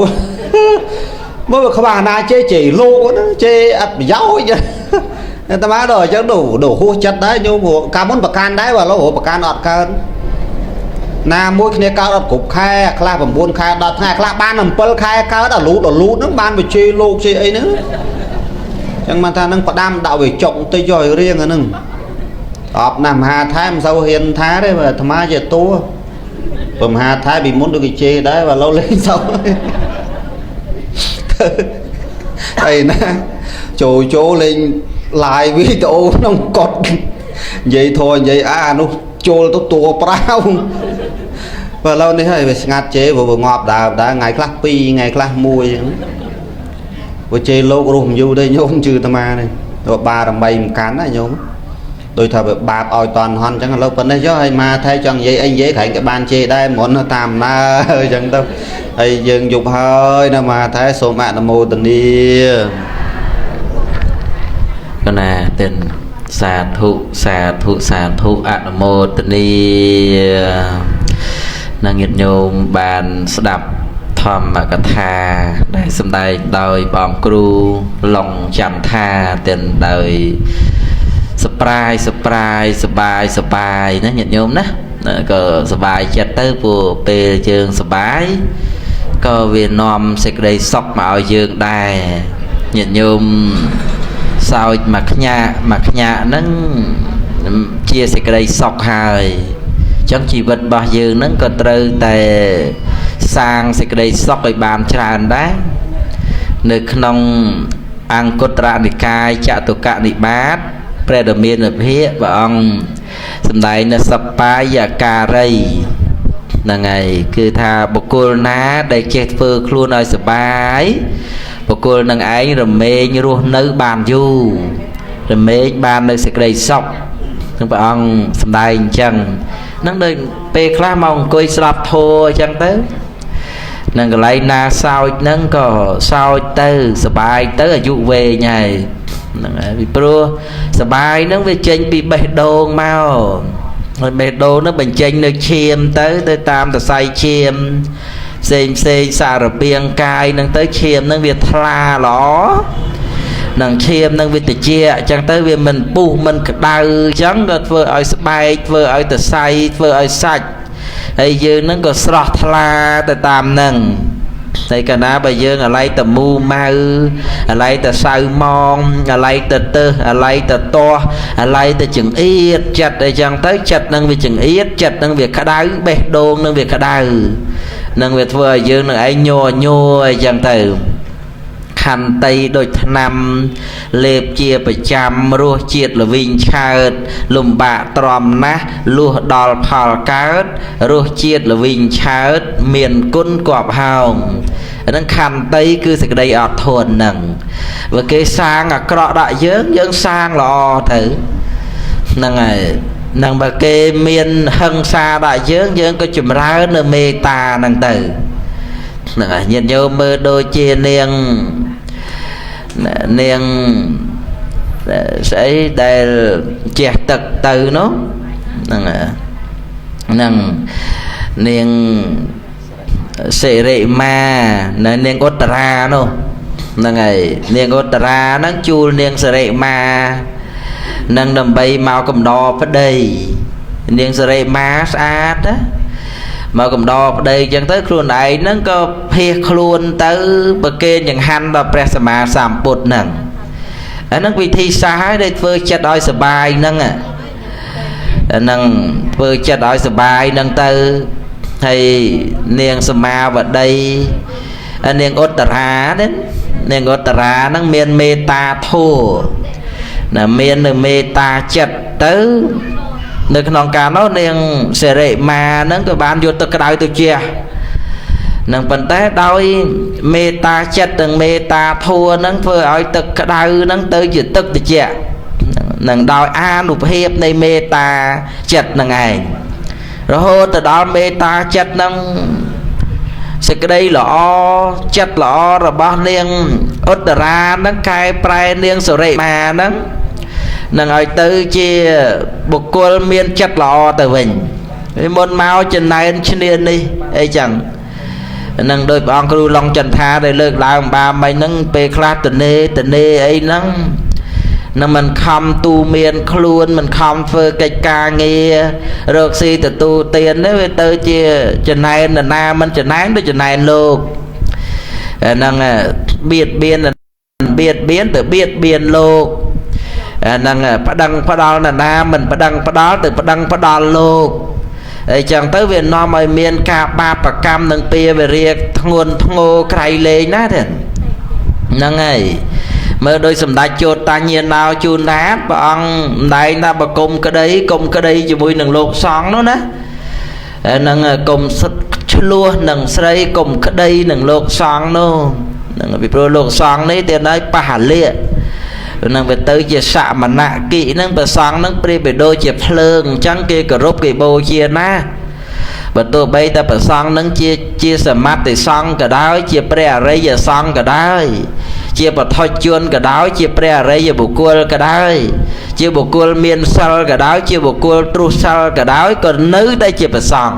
មើលខ្វះណាជេរជេរលោកណាជេរអត់ប្រយោជន៍តែមកដល់អញ្ចឹងដូហួសចិត្តដែរញោមកាលមុនប្រកាន់ដែរបើលោកប្រកាន់អត់កើតណាមួយគ្នាកើតអត់គ្រប់ខែខ្លះ9ខែ10ថ្ងៃខ្លះបាន7ខែកើតអាលូតអាលូតហ្នឹងបានវាជេរលោកជេរអីហ្នឹងចឹងបានថានឹងផ្ដាំដាក់វាចុកបន្តិចយកឲ្យរៀងអាហ្នឹងអប់ណាស់មហាថែមិនសូវហ៊ានថាទេបើអាត្មាជាតួព្រោះមហាថែពីមុនដូចគេជេរដែរបើឡូវលេងសូវអីណាចូលចូលលេង live វីដេអូក្នុងកត់និយាយធរនិយាយអានោះចូលទៅតួប្រាវបើឡូវនេះហើយវាស្ងាត់ជេរព្រោះវាងាប់ដើមដែរថ្ងៃខ្លះ2ថ្ងៃខ្លះ1អញ្ចឹងព្រោះជេរលោករស់មិនយូរទេញោមជឿអាត្មានេះទៅបារមីមិនកាន់ណាញោមដោយថាវាបាបឲ្យតន់ហន់អញ្ចឹងឥឡូវប៉ុណ្ណេះចុះហើយមកថៃចង់និយាយអីនិយាយក្រែងគេបានជេរដែរមុនតាមណាអញ្ចឹងទៅហើយយើងយប់ហើយណាមកថៃសូមអនុមោទនាកណាទិនសាធុសាធុសាធុអនុមោទនានឹងញាតិញោមបានស្ដាប់ធម្មកថាដែលសម្ដែងដោយព្រះអង្គគ្រូឡុងចន្ទថាទិនដោយសប្រាយសប្រាយសបាយសបាយណាញាតិញោមណាក៏សបាយចិត្តទៅព្រោះពេលយើងសបាយក៏វានាំសេចក្តីសុខមកឲ្យយើងដែរញាតិញោមសោចមួយខ្ញាក់មួយខ្ញាក់ហ្នឹងជាសេចក្តីសុខហើយអញ្ចឹងជីវិតរបស់យើងហ្នឹងក៏ត្រូវតែសាងសេចក្តីសុខឲ្យបានច្រើនដែរនៅក្នុងអង្គត្រនិកាយចតុកនិបាតព្រះដ៏មានភិក្ខព្រះអង្គសម្ដែងនៅសបាយការីហ្នឹងហើយគឺថាបុគ្គលណាដែលចេះធ្វើខ្លួនឲ្យសបាយបុគ្គលនឹងឯងរមែងរស់នៅបានយូររមែងបាននៅសេចក្តីសុខនឹងព្រះអង្គសម្ដែងអញ្ចឹងនឹងដូចពេលខ្លះមកអង្គុយស្ដាប់ធម៌អញ្ចឹងទៅនឹងកន្លែងណាសោចហ្នឹងក៏សោចទៅសបាយទៅអាយុវែងហើយ ហ្នឹងហើយពីព្រោះសបាយហ្នឹងវាចេញពីបេះដូងមកហើយបេះដូងហ្នឹងបញ្ចេញនៅឈាមទៅទៅតាមសរសៃឈាមផ្សេងផ្សេងសារពាង្គកាយហ្នឹងទៅឈាមហ្នឹងវាថ្លាល្អនឹងឈាមនឹងវាតិចអញ្ចឹងទៅវាមិនពុះមិនក្តៅអញ្ចឹងក៏ធ្វើឲ្យស្បែកធ្វើឲ្យតសៃធ្វើឲ្យសាច់ហើយយើងនឹងក៏ស្រស់ថ្លាទៅតាមនឹងតែកាលណាបើយើងអាឡ័យតមូម៉ៅអាឡ័យតសៅម៉ងអាឡ័យតទៅអាឡ័យតតោះអាឡ័យតចង្អៀតចិត្តអីចឹងទៅចិត្តនឹងវាចង្អៀតចិត្តនឹងវាក្តៅបេះដូងនឹងវាក្តៅនឹងវាធ្វើឲ្យយើងនឹងឯងញ័រញ័រអីចឹងទៅខន្តីដូចថ្នាំលេបជាប្រចាំរសជាតិល្វីងឆើតលំបាកទ្រាំណាស់លុះដល់ផលកើតរសជាតិល្វីងឆើតមានគុណគប់ហោងហ្នឹងខន្តីគឺសេចក្តីអត់ធន់ហ្នឹងបើគេសាងអាក្រក់ដាក់យើងយើងសាងល្អទៅហ្នឹងហើយនឹងបើគេមានហិង្សាដាក់យើងយើងក៏ចម្រើននៅមេត្តាហ្នឹងទៅហ្នឹងហើយញាតិញោមមើលដូចជានាងនាងស្អីដែលជះទឹកទៅនោះហ្នឹងហ្នឹងនាងសិរិមានៅនាងឧត្តរានោះហ្នឹងហើយនាងឧត្តរាហ្នឹងជួលនាងសិរិមានឹងដើម្បីមកកំដរប្តីនាងសិរិមាស្អាតណាមកកំដរប្តីអញ្ចឹងទៅខ្លួនឯងហ្នឹងក៏ភៀសខ្លួនទៅប្រគេនចង្ហាន់ដល់ព្រះសម្មាសម្ពុទ្ធហ្នឹងអាហ្នឹងវិធីសាស្ត្រហើយដែលធ្វើចិត្តឲ្យសប្បាយហ្នឹងហ្នឹងធ្វើចិត្តឲ្យសប្បាយហ្នឹងទៅហើយនាងសមាវតីនាងឧត្តរាហ្នឹងនាងឧត្តរាហ្នឹងមានមេត្តាធម៌ណាមាននៅមេត្តាចិត្តទៅនៅក្នុងកាលនោះនាងសិរិមាហ្នឹងក៏បានយកទឹកក្តៅទៅជះនឹងប៉ុន្តែដោយមេត្តាចិត្តនិងមេត្តាធម៌ហ្នឹងធ្វើឲ្យទឹកក្តៅហ្នឹងទៅជាទឹកត្រជាក់នឹងដោយអានុភាពនៃមេត្តាចិត្តហ្នឹងឯងរហូតទៅដល់មេត្តាចិត្តហ្នឹងសេចក្តីល្អចិត្តល្អរបស់នាងឧត្តរាហ្នឹងកែប្រែនាងសិរិមាហ្នឹងនឹងឲ្យទៅជាបុគ្គលមានចិត្តល្អទៅវិញពីមុនមកចំណែនឈ្នានេះអីចឹងនឹងដោយព្រះអង្គគ្រូឡុងចន្ទថាដែលលើកឡើងបាមិញហ្នឹងពេលខ្លះតនេតនេអីហ្នឹងនឹងមិនខំទូមានខ្លួនមិនខំធ្វើកិច្ចការងាររកស៊ីទទួលទានទេវាទៅជាចំណែននរណាមិនចំណែនដូចចំណែនលោកហ្នឹងបៀតបៀនបៀតបៀនទៅបៀតបៀនលោកហ្នឹងប្តឹងផ្ដាល់នរណាមិនប្តឹងផ្ដាល់ទៅប្តឹងផ្ដាល់លោកអីចឹងទៅវានាំឲ្យមានការបបាបកម្មនិងពៀវរាធ្ងន់ធ្ងរក្រៃលែងណាទេហ្នឹងហើយមើលដោយសម្ដេចជោតញ្ញាណោជូនណាតព្រះអង្គម្ដែងថាបើគុំក្តីគុំក្តីជាមួយនឹងលោកសង្ឃនោះណាហ្នឹងគុំឆ្លោះនឹងស្រីគុំក្តីនឹងលោកសង្ឃនោះហ្នឹងពីព្រោះលោកសង្ឃនេះទៀតហើយបហលៈនឹងវាទៅជាសមណគិហ្នឹងព្រះសង្ឃហ្នឹងប្រៀបទៅដូចជាភ្លើងអញ្ចឹងគេគោរពគេបូជាណាបើទោះបីតែព្រះសង្ឃហ្នឹងជាសមត្ថសង្ឃក៏ដោយជាព្រះអរិយសង្ឃក៏ដោយជាបឋិជនក៏ដោយជាព្រះអរិយបុគ្គលក៏ដោយជាបុគ្គលមានសិលក៏ដោយជាបុគ្គលទ្រុសិលក៏ដោយក៏នៅតែជាព្រះសង្ឃ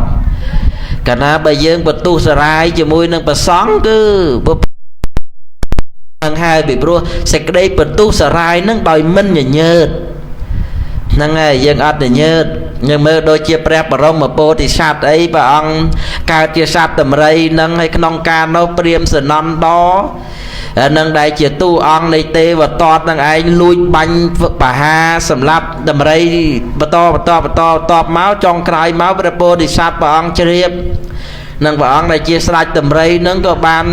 កាលណាបើយើងបន្ទុះសារាយជាមួយនឹងព្រះសង្ឃគឺនឹងហើយពីព្រោះសេចក្តីបន្ទុះសារាយនឹងដោយមិនញញើតហ្នឹងហើយយើងអត់ញញើតយើងមើលដូចជាព្រះបរមពោធិសត្វអីព្រះអង្គកើតជាសត្វតម្រៃនឹងហើយក្នុងការនោះព្រាហ្មណ៍សនន្តនឹងដែលជាតួអង្គនៃទេវទត្តនឹងឯងលួចបាញ់បហាសម្រាប់តម្រៃបន្តបន្តបន្តតបមកចុងក្រោយមកព្រះពោធិសត្វព្រះអង្គជ្រាបនឹងព្រះអង្គដែលជាស្ដេចតម្រៃនឹងក៏បាន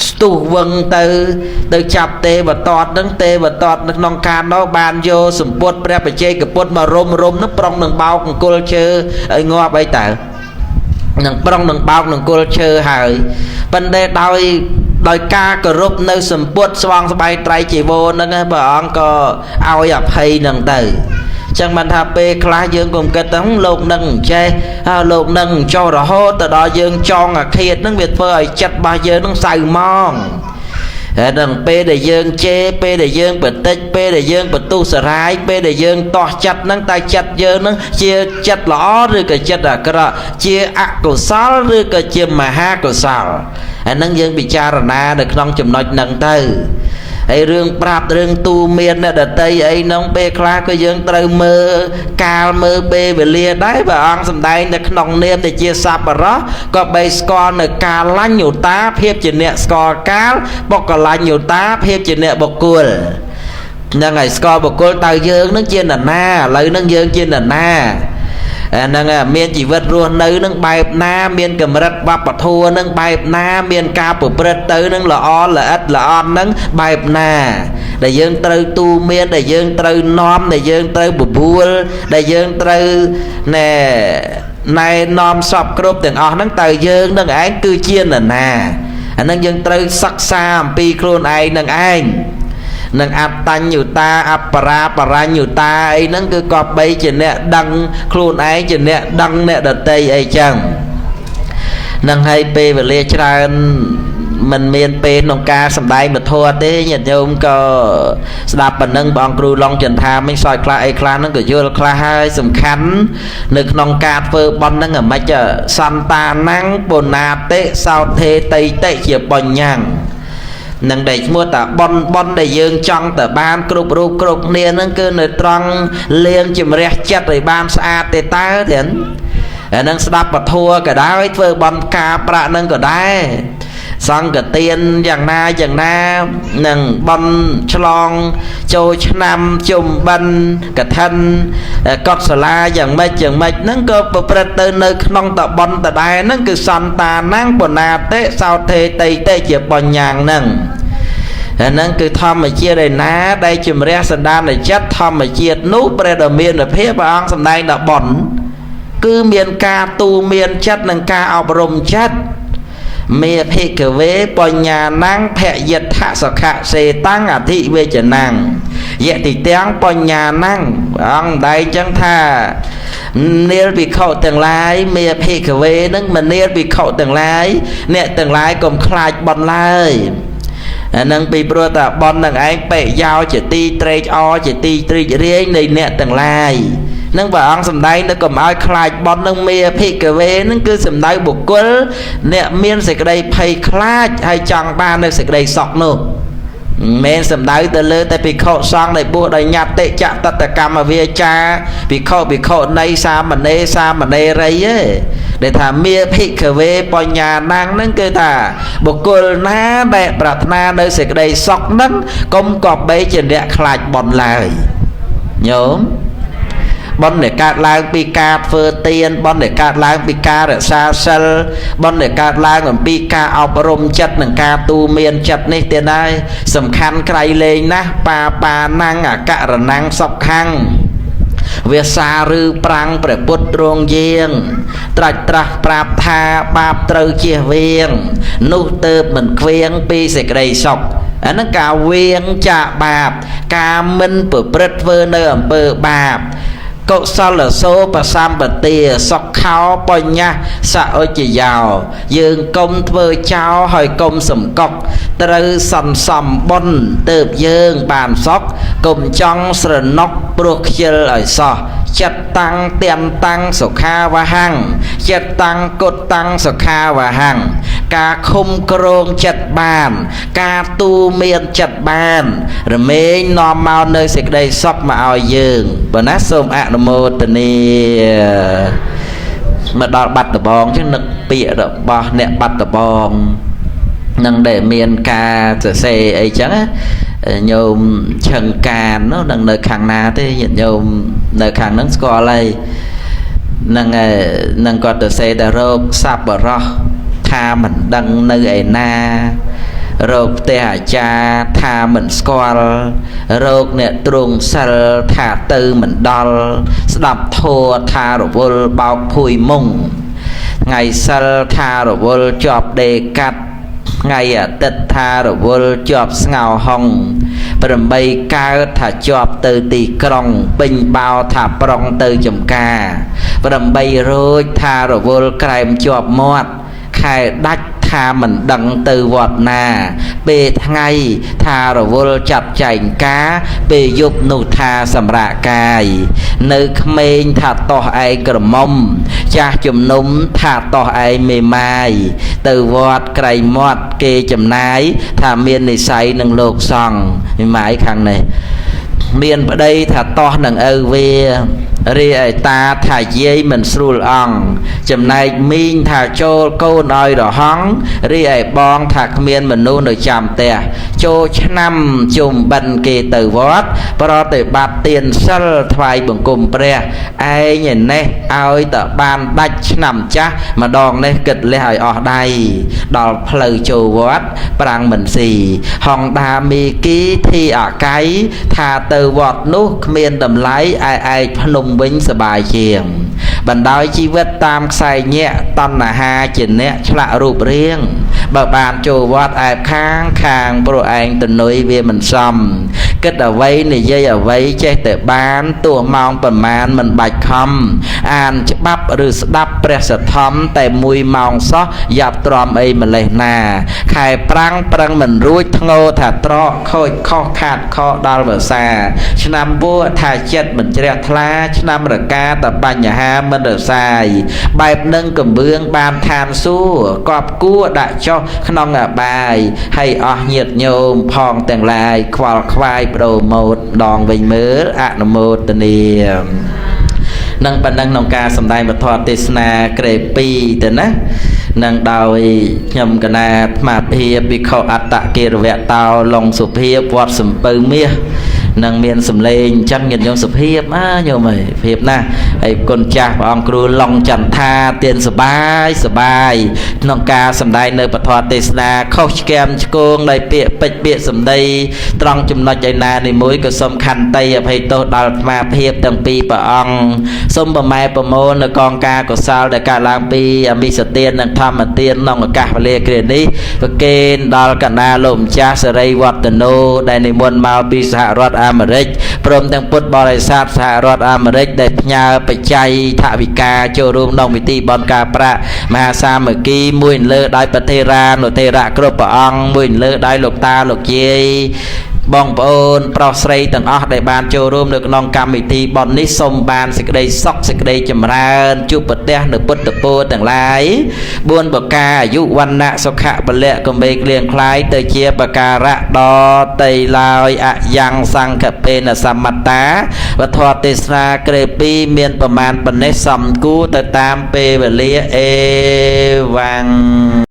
ស្ទុះវឹងទៅទៅចាប់ទេវទត្តនឹងទេវទត្តនៅក្នុងការនោះបានយកសម្ពុតព្រះបច្ចេកពុទ្ធមករុំរុំនឹងប្រុងនឹងបោកអង្គុលឈើឲ្យងាប់អីតើនឹងប្រុងនឹងបោកនឹងអង្គុលឈើហើយប៉ុន្តែដោយការគោរពនៅសម្ពុតស្វងស្បៃត្រៃជីវរហ្នឹងព្រះអង្គក៏ឲ្យអភ័យនឹងទៅចឹងបានថាពេលខ្លះយើងកុំគិតទៅលោកនឹងចេះលោកនឹងចុះរហូតទៅដល់យើងចងអាឃាតហ្នឹងវាធ្វើឲ្យចិត្តរបស់យើងនឹងសៅហ្មង ហើយនឹងពេលដែលយើងជេរពេលដែលយើងបន្តិចពេលដែលយើងបន្ទុះសរាយពេលដែលយើងតោះចិត្តហ្នឹងតើចិត្តយើងហ្នឹងជាចិត្តល្អឬក៏ចិត្តអាក្រក់ជាអកុសលឬក៏ជាមហាកុសលអាហ្នឹងយើងពិចារណានៅក្នុងចំណុចហ្នឹងទៅហើយរឿងប្រាប់រឿងទូមានអ្នកដតីអីហ្នឹងពេលខ្លះក៏យើងត្រូវមើលកាលមើលពេលវេលាដែរព្រះអង្គសម្ដែងនៅក្នុងនាមដែលជាសប្បុរសក៏បីស្គាល់នៅកាលញ្ញុតាភាពជាអ្នកស្គាល់កាលបុគ្គលញ្ញុតាភាពជាអ្នកបុគ្គលហ្នឹងហើយស្គាល់បុគ្គលតើយើងនឹងជានរណាឥឡូវហ្នឹងយើងជានរណាអាហ្នឹងមានជីវិតរស់នៅនឹងបែបណាមានកម្រិតវប្បធម៌នឹងបែបណាមានការប្រព្រឹត្តទៅនឹងល្អល្អិតល្អន់នឹងបែបណាដែលយើងត្រូវទូមានដែលយើងត្រូវនាំដែលយើងត្រូវបបួលដែលយើងត្រូវណែណែនាំសពគ្រប់ទាំងអស់ហ្នឹងតើយើងនឹងឯងគឺជានរណាអាហ្នឹងយើងត្រូវសិក្សាអំពីខ្លួនឯងនឹងឯងនឹងអត្តញ្ញុតាអបរាបរញ្ញុតាអីហ្នឹងគឺក៏បីជាអ្នកដឹងខ្លួនឯងជាអ្នកដឹងអ្នកដតីអីចឹងនឹងហើយពេលវេលាច្រើនមិនមានពេលក្នុងការសម្ដែងពធទេញាតិញោមក៏ស្ដាប់ប៉ុណ្ណឹងបងគ្រូឡុងចន្ទថាមិញសោយខ្លះអីខ្លះហ្នឹងក៏យល់ខ្លះហើយសំខាន់នៅក្នុងការធ្វើបុណ្យហ្នឹងអាម៉េចសន្តានំពុណាតិសោធេតីតិជាបញ្ញੰនឹងដែលឈ្មោះតាប៉ុនប៉ុនដែលយើងចង់ទៅបានគ្រប់រូបគ្រប់គ្នាហ្នឹងគឺនៅត្រង់លាងជំរះចិត្តឲ្យបានស្អាតទេតើទៀតអានឹងស្ដាប់ពធក៏ដោយធ្វើបន់ការប្រាក់ហ្នឹងក៏ដែរសង្ឃទានយ៉ាងណាយ៉ាងណានឹងបន់ឆ្លងចូលឆ្នាំជុំបិណ្ឌកឋិនកត់សាលាយ៉ាងម៉េចយ៉ាងម៉េចហ្នឹងក៏ប្រព្រឹត្តទៅនៅក្នុងតបន់ដដែលហ្នឹងគឺសន្តានំបុណាតិសោធេតីតិជាបញ្ញហ្នឹងអាហ្នឹងគឺធម្មជាតិឯណាដែលជំរះសន្តានចិត្តធម្មជាតិនោះព្រះដ៏មានភាពព្រះអង្គសម្ដែងដល់បុណ្យគឺមានការទូមានចិត្តនិងការអប់រំចិត្តមេភិក្ខវេបញ្ញាណੰភយិដ្ឋសុខសេតាំងអធិវេចនੰយតិទាំងបញ្ញាណੰព្រះអង្គដែងចឹងថានាលភិក្ខុទាំងឡាយមេភិក្ខវេនឹងមនាលភិក្ខុទាំងឡាយអ្នកទាំងឡាយកុំខ្លាចបុណ្យឡើយអានឹងពីព្រោះតែបុណ្យនឹងឯងបិយោជាទីត្រេកអរជាទីត្រេករាយនៃអ្នកទាំងឡាយនឹងព្រះអង្គសម្ដែងនៅកុំឲ្យខ្លាចបុណ្យនឹងមេភិក្ខវេនឹងគឺសំដៅបុគ្គលអ្នកមានសេចក្តីភ័យខ្លាចហើយចង់បាននៅសេចក្តីសុខនោះមិនមែនសំដៅទៅលើតែភិក្ខុសង្ឃដែលបួសដោយញត្តិចតតកម្មវាចាភិក្ខុភិក្ខុនីសាមណេរសាមណេរីទេដែលថាមេភិក្ខវេបញ្ញាណੰហ្នឹងគឺថាបុគ្គលណាដែលប្រាថ្នានៅសេចក្តីសុខហ្នឹងកុំក៏បីជាអ្នកខ្លាចបុណ្យឡើយញោមបុណ្យដែលកើតឡើងពីការធ្វើទានបុណ្យដែលកើតឡើងពីការរក្សាសិលបុណ្យដែលកើតឡើងអំពីការអប់រំចិត្តនិងការទូមានចិត្តនេះទៀតហើយសំខាន់ក្រៃលែងណាស់បាបាណੰអករណੰសុខੰវាសាឬប្រាំងព្រះពុទ្ធរងយាងត្រាច់ត្រាស់ប្រាប់ថាបាបត្រូវជៀសវាងនោះទៅមិនខ្វៀងពីសេចក្តីសុខអាហ្នឹងការវៀងចាកបាបការមិនប្រព្រឹត្តធ្វើនៅអំពើបាបកុសលសោបសម្បទាសុខោបញ្ញសឧចយោយើងកុំធ្វើចោលហើយកុំសំកុកត្រូវសន្សំបុណ្យទៅយើងបានសុខកុំចង់ស្រណុកព្រោះខ្ជិលឲ្យសោះចិត្តតាំងទាំងតាំងសុខាវហੰចិត្តតាំងគុតតាំងសុខាវហੰការឃុំក្រងចិត្តបានការទូមានចិត្តបានរមែងនាំមកនៅសេចក្តីសុខមកឲ្យយើងបើណាសូមអនុមោទនាមកដល់បាត់ដបងចឹងនឹកពាក្យរបស់អ្នកបាត់ដបងនឹងដែលមានការសរសេរអីចឹងញោមឆឹងកាននោះនឹងនៅខាងណាទេញាតិញោមនៅខាងហ្នឹងស្គាល់ហើយនឹងគាត់ទៅសេតែរោគសប្បុរសថាមិនដឹងនៅឯណារោគផ្ទះអាចារ្យថាមិនស្គាល់រោគអ្នកទ្រង់សិលថាទៅមិនដល់ស្ដាប់ធម៌ថារវល់បោកភួយមុងថ្ងៃសិលថារវល់ជាប់ដេកាត់ថ្ងៃអាទិត្យថារវល់ជាប់ស្ងោហុង8កើតថាជាប់ទៅទីក្រុងពេញបោថាប្រុងទៅចំការ8រោចថារវល់ក្រែមជាប់មាត់ខែដាច់ថា ថាមិនដឹងទៅវត្តណា ពេលថ្ងៃថារវល់ចាត់ចែងការ ពេលយប់នោះថាសម្រាកកាយ នៅក្មេងថាតោះឯងក្រមុំ ចាស់ជំនុំថាតោះឯងមេម៉ាយ ទៅវត្តក្រៃមាត់គេចំណាយ ថាមាននិស័យនឹងលោកសង្ឃមេម៉ាយខាងនេះ មានប្តីថាតោះនឹងឪវា រីឯតាថាយាយមិនស្រួលអង្គ ចំណែកមីងថាចូលកូនឲ្យរហង់ រីឯបងថាគ្មានមនុស្សនៅចាំផ្ទះ ចូលឆ្នាំជុំបិណ្ឌគេទៅវត្ត ប្រតិបត្តិទានសិលថ្វាយបង្គំព្រះ ឯងឯនេះឲ្យតបានដាច់ឆ្នាំចាស់ម្ដងនេះគិតលះឲ្យអស់ដៃ ដល់ផ្លូវចូលវត្តប្រាំងមិនស៊ី ហងដាមីគីធីអកៃថាទៅវត្តនោះគ្មានតម្លៃ ឯឯងភ្នំវិញសបាយជាង បណ្ដោយជីវិតតាមខ្សែញាក់តណ្ហាជាអ្នកឆ្លាក់រូបរាង បើបានចូលវត្តអែបខាងខាងព្រោះឯងតនុយវាមិនសម គិតអ្វីនិយាយអ្វីចេះតែបាន ទោះម៉ោងប្រមាណមិនបាច់ខំ អានច្បាប់ឬស្ដាប់ព្រះសទ្ធំតែមួយម៉ោងសោះយ៉ាប់ទ្រាំអីម្លេះណា ខែប្រាំងប្រឹងមិនរួចធ្ងោថាត្រកខូចខុសខាតខដល់វសា ឆ្នាំវោថាចិត្តមិនជ្រះថ្លា ឆ្នាំរកាតបញ្ហាមិនរសាយ បែបនឹងកំបឿងបានឋានសួគ៌កប់គួដាក់ចុះក្នុងអបាយ ហើយអស់ញាតញោមផងទាំងឡាយខ្វល់ខ្វាយបដូរម៉ូតដងវិញមើលអនុមោទនានឹងប៉ុណ្ណឹងក្នុងការសម្ដែងពធទេសនាក្រេ2ទៅណានឹងដោយខ្ញុំកណាអាត្មាភាពវិខអត្តគិរវៈតោឡុងសុភាពវត្តសំពៅមាសនឹងមានសម្លេងអញ្ចឹងញាតិញោមសុភាពអើញោមអើយភាពណាស់ហើយគុណចាស់ព្រះអង្គគ្រូឡុងចន្ទថាទានសបាយសបាយក្នុងការសម្ដែងនៅពធទេសនាខុសឆ្គាំឆ្គងដោយពាក្យពេចន៍ពាក្យសម្ដីត្រង់ចំណុចឯណានីមួយក៏សូមខន្តីអភ័យទោសដល់អាត្មាភាពទាំងពីរព្រះអង្គសូមប្រម៉ែប្រមូលនៅកងការកុសលដែលកើតឡើងពីអមិសទាននិងធម្មទានក្នុងឱកាសវេលាគ្រានេះប្រគេនដល់កណ្ដាលោកម្ចាស់សេរីវឌ្ឍនោដែលនិមន្តមកពីសហរដ្ឋអាមេរិកព្រមទាំងពុទ្ធបរិស័ទសហរដ្ឋអាមេរិកដែលផ្ញើបច្ច័យថវិកាចូលរួមក្នុងពិធីបុណ្យការប្រាក់មហាសាមគ្គីមួយលើដោយប្រធេរានុធេរៈគ្រប់ព្រះអង្គមួយលើដោយលោកតាលោកយាយបងប្អូនប្រុសស្រីទាំងអស់ដែលបានចូលរួមនៅក្នុងកម្មវិធីបុណ្យនេះសូមបានសេចក្តីសុខសេចក្តីចម្រើនជួបប្រទះនៅពុទ្ធពរទាំងឡាយ4ប្រការអាយុវណ្ណៈសុខៈពលៈកំបីក្លៀងคล้ายទៅជាប្រការៈដតីឡើយអយ៉ាងសង្ឃពេនសមត្តាវធទេសនាក្រេ2មានប្រមាណប៉ុណ្ណេះសំគួរទៅតាមពេលវេលាអេវ៉ាំង។